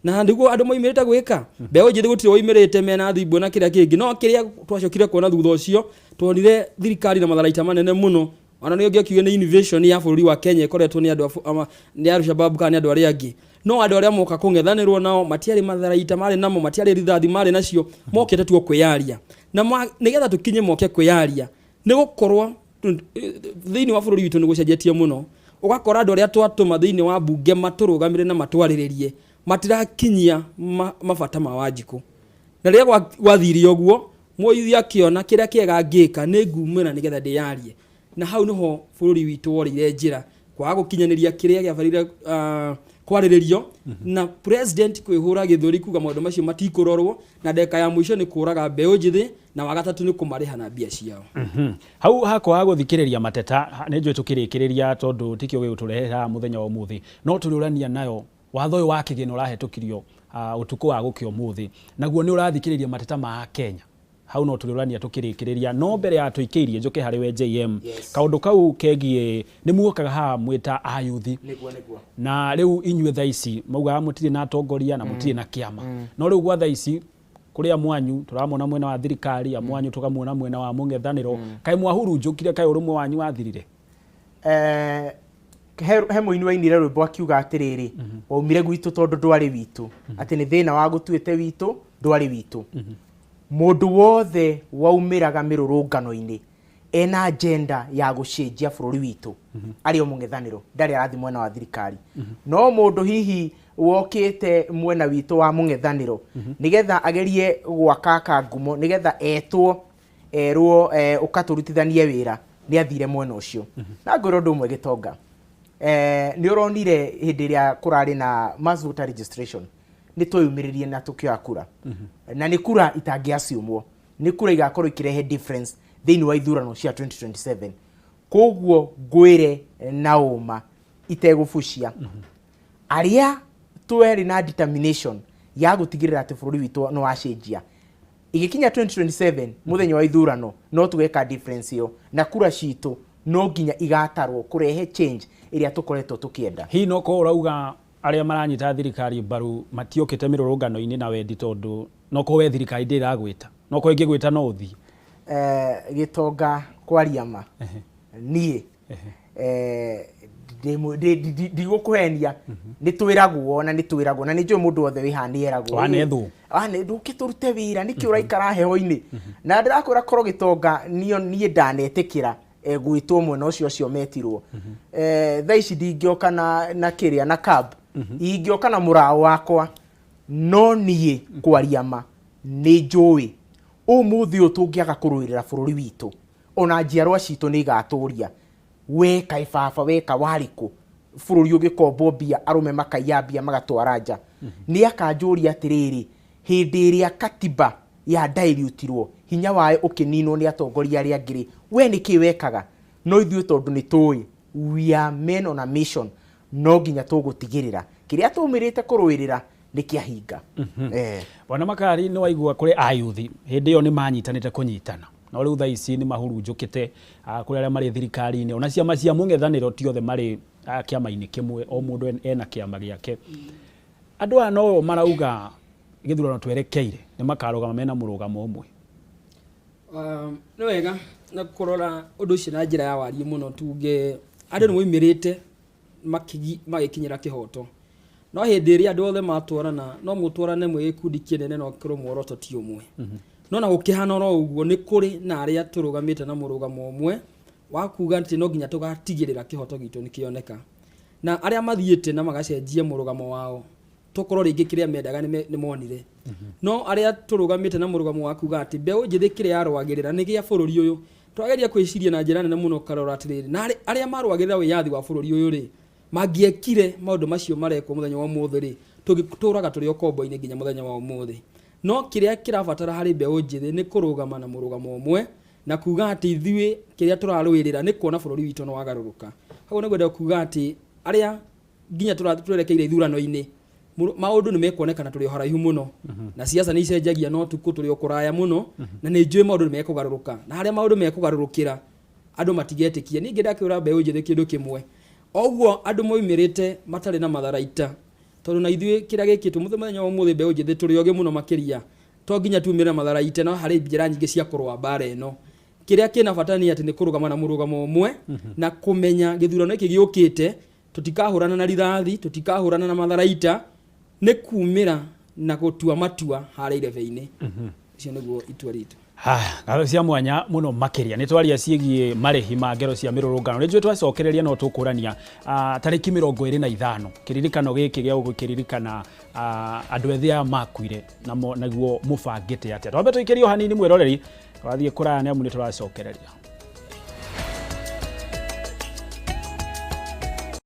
na nĩguo andũ moimĩrĩte gwĩka. Mbeũ njĩthĩ gũtirĩ woimĩrĩte mena thimbũ na kĩrĩa kĩngĩ, no kĩrĩa twacokire kuona thutha ũcio, tuonire thirikari na matharaita manene mũno. Ona nĩ ũngĩakiuga nĩ innovation ya bũrũri wa Kenya ĩkoretwo nĩ andũ nĩ Al-Shabaab kana nĩ andũ arĩa angĩ, no andũ arĩa moka kũng'ethanĩrwo nao matiarĩ matharaita marĩ namo, matiarĩ rithathi marĩ nacio, mokĩte tu o kwĩyaria. Na nĩgetha tũkinye moke kwĩyaria, nĩ gũkorwo thĩinĩ wa bũrũri witũ nĩ gũcenjetie mũno, ũgakora andũ arĩa twatũma thĩinĩ wa mbunge matũrũgamĩre na matwarĩrĩrie matirakinyia mabata ma Wanjikũ. Na rĩrĩa gwathire ũguo, mũithi akĩona kĩrĩa kĩega angĩka nĩ ngumĩra nĩgetha ndĩyarie. Na hau nĩho bũrũri witũ worĩire njĩra kwaga gũkinyanĩria kĩrĩa gĩabarire kwarĩrĩrio, na president kwĩhũra gĩthũri kuga maũndũ macio matikũrorwo, na ndagĩka ya mũico nĩ kũraga mbeũ njĩthĩ, na wagatatũ nĩ kũmarĩha na mbia ciao. Hau hakwaga gũthikĩrĩria mateta nĩ njũĩ tũkĩrĩkĩrĩria tondũ tikĩo gĩgũtũrehera mũthenya wa ũmũthĩ, no tũrĩũrania nayo watho ũyũ wa kĩgĩna ũrahetũkirio ũtukũ wa gũkĩa ũmũthĩ, naguo nĩ ũrathikĩrĩria mateta ma Kenya. Hau no tũrĩũrania tũkĩrĩkĩrĩria, no mbere ya tũikĩirie njũke harĩ we JM. Kaũndũ kau kegiĩ nĩ muokaga haha mwĩta ayuthi, na rĩu inyuĩ thaa ici maugaga mũtirĩ na atongoria na mũtirĩ na kĩama, no rĩu gwa thaa ici kũrĩa mwanyu tũramona mwena wa thirikari, a mwanyu tũkamuona mwena wa mũng'ethanĩro, kaĩ mwahurunjũkire, kaĩ ũrũmwe wanyu wathirire? He mũini wainire rwĩmbo akiuga atĩrĩrĩ, waumire gwitũ tondũ ndwarĩ witũ, atĩ nĩ thĩna wa gũtuĩte witũ, ndwarĩ witũ. Mũndũ wothe waumĩraga mĩrũrũngano-inĩ ena agenda ya gũcenjia bũrũri witũ, arĩ o mũng'ethanĩro, ndarĩ arathiĩ mwena wa thirikari. No mũndũ hihi wokĩte mwena witũ wa mũng'ethanĩro nĩgetha agerie gwakaka ngumo, nĩgetha etwo erwo ũkatũrutithanie wĩra, nĩ athire mwena ũcio. Na ngwĩra ũndũ ũmwe gĩtonga, nĩ ũronire hĩndĩ ĩrĩa kũrarĩ na mass voter registration, nĩ tweyumĩririe na tũkĩoya kura, na nĩ kura itangĩaciumwo. Nĩ kura igakorwo ikĩrehe difference thĩinĩ wa ithurano cia 2027. Koguo ngwĩre na ũma itegũbucia, arĩa twerĩ na determination ya gũtigĩrĩra atĩ bũrũri witũ nĩ wacenjia, igĩkinya 2027 mũthenya wa ithurano no tũgeka difference ĩyo, na kura citũ no nginya igatarwo kũrehe change ĩrĩa tũkoretwo tũkĩenda. Hihi no korwo ũrauga arĩa maranyita thirikari mbaru matiokĩte mĩrũrũngano-inĩ na wendi, tondũ no korwo we thirikari ndĩragwĩta, no korwo ĩngĩgwĩta no ũthiĩ? Gĩtonga, kwaria ma, niĩ ndigũkũhenia, nĩ twĩragwo na nĩ twĩragwo na nĩ njũĩ mũndũ wothe wĩ haha nĩ eragwo. Wanethwo. Ndũke tũrute wĩra, nĩkĩ ũraikara heho-inĩ? Na ndĩrakwĩra korwo gĩtonga niĩ ndanetĩkĩra gwĩtwo mwena ũcio ũcio metirwo, thaa ici ndingĩoka na kĩrĩa na cab, ingĩoka na mũraũ wakwa. No niĩ kwaria ma nĩ njũĩ ũmũthĩ ũyũ tũngĩaga kũrũĩrĩra bũrũri witũ, ona njiarwa citũ nĩ igatũria, we kaĩ baba weka warĩ kũ bũrũri ũgĩkombwo mbia, arũme makaiya mbia magatwara nja? Nĩ akanjũria atĩrĩrĩ, hĩndĩ ĩrĩa katiba ya dilutirwo, hinya wayo ũkĩninwo nĩ atongoria arĩa angĩ rĩ, we nĩkĩ wekaga? No ithuĩ tondũ nĩ tũĩ we are men on a mission, no nginya tũgũtigĩrĩra kĩrĩa tũmĩrĩte kũrũĩrĩra nĩ kĩahinga. Bwana Makari, nĩ waigua kũrĩ ayuthi hĩndĩ ĩyo nĩ manyitanĩte kũnyitana, no rĩu thaa ici nĩ mahurunjũkĩte, kũrĩ arĩa marĩ thirikari-inĩ, ona ciama cia mũng'ethanĩro ti othe marĩ kĩama-inĩ kĩmwe, o mũndũ ena kĩama gĩake. Andũ aya no marauga gĩthurano twerekeire nĩ makarũgama mena mũrũgamo ũmwe. Nĩ wega na kũrora ũndũ ũcio na njĩra ya wariĩ mũno. Tuge andũ nĩ moimĩrĩte magĩkinyĩra kĩhoto, no hĩndĩ ĩrĩa andũ othe matwarana, no mũtwarane mwĩ gĩkundi kĩnene, no kĩrwo muoroto ti ũmwe. No na gũkĩhana oro ũguo, nĩ kũrĩ na arĩa tũrũgamĩte na mũrũgamo ũmwe wa kuga atĩ no nginya tũgatigĩrĩra kĩhoto gitũ nĩ kĩoneka, na arĩa mathiĩte na magacenjia mũrũgamo wao, tokorwo rĩngĩ kĩrĩa mendaga nĩ monire. No arĩa tũrũgamĩte na mũrũgamo wa kuga atĩ mbeũ njĩthĩ kĩrĩa yarũagĩrĩra nĩ gĩa bũrũri ũyũ, twageria kwĩciria na njĩra nene mũno, ũkarora atĩrĩrĩ, na arĩa marũagĩrĩra wĩyathi wa bũrũri ũyũ rĩ, mangĩekire maũndũ macio marekwo mũthenya wa ũmũthĩ rĩ, tũngĩtũraga tũrĩ ũkombo-inĩ nginya mũthenya wa ũmũthĩ. No kĩrĩa kĩrabatara harĩ mbeũ njĩthĩ nĩ kũrũgama na mũrũgamo ũmwe na kuga atĩ ithuĩ kĩrĩa tũrarũĩrĩra nĩ kuona bũrũri witũ nĩ wagarũrũka. Koguo nĩ ngwenda kuga atĩ arĩa nginya twerekeire ithurano-inĩ, maũndũ nĩ mekuonekana tũrĩ o haraihu mũno, na siasa nĩ icenjagia no tukũ, tũrĩ o kũraya mũno, na nĩ njũĩ maũndũ nĩ mekũgarũrũka, na harĩa maũndũ mekũgarũrũkĩra andũ matigetĩkia. Ningĩ ndakĩũra mbeũ njĩthĩ kĩndũ kĩmwe, oguo andũ moimĩrĩte matarĩ na matharaita, tondũ na ithuĩ kĩrĩa gĩkĩtwo mũthenya wa ũmũthĩ, mbeũ njĩthĩ tũrĩ ogĩ mũno makĩria, to nginya tumĩre na matharaita, no harĩ njĩra nyingĩ cia kũrũa mbara ĩno. Kĩrĩa kĩna bata nĩ atĩ nĩ kũrũgama na mũrũgamo ũmwe na kũmenya gĩthurano gĩkĩ gĩũkĩte tũtikahũrana na rithathi, tũtikahũrana na matharaita, nĩ kumĩra na gũtua matua harĩa irebe-inĩ. Ũcio nĩguo itua ritũ. Haya, ngatho cia mwanya mũno makĩria. Nĩ twaria ciĩgiĩ marĩhi ma ngero cia mĩrũrũngano. Nĩ njũĩ twacokereria no tũkũrania tarĩki 25 kĩririkano gĩkĩ gĩa gũkĩririkana andũ ethĩ aya makuire namo, naguo mũbangĩte atĩa? Twambe tũikĩrio hanini mwĩroreri, twathiĩ kũraya nĩ amu nĩ tũracokereria.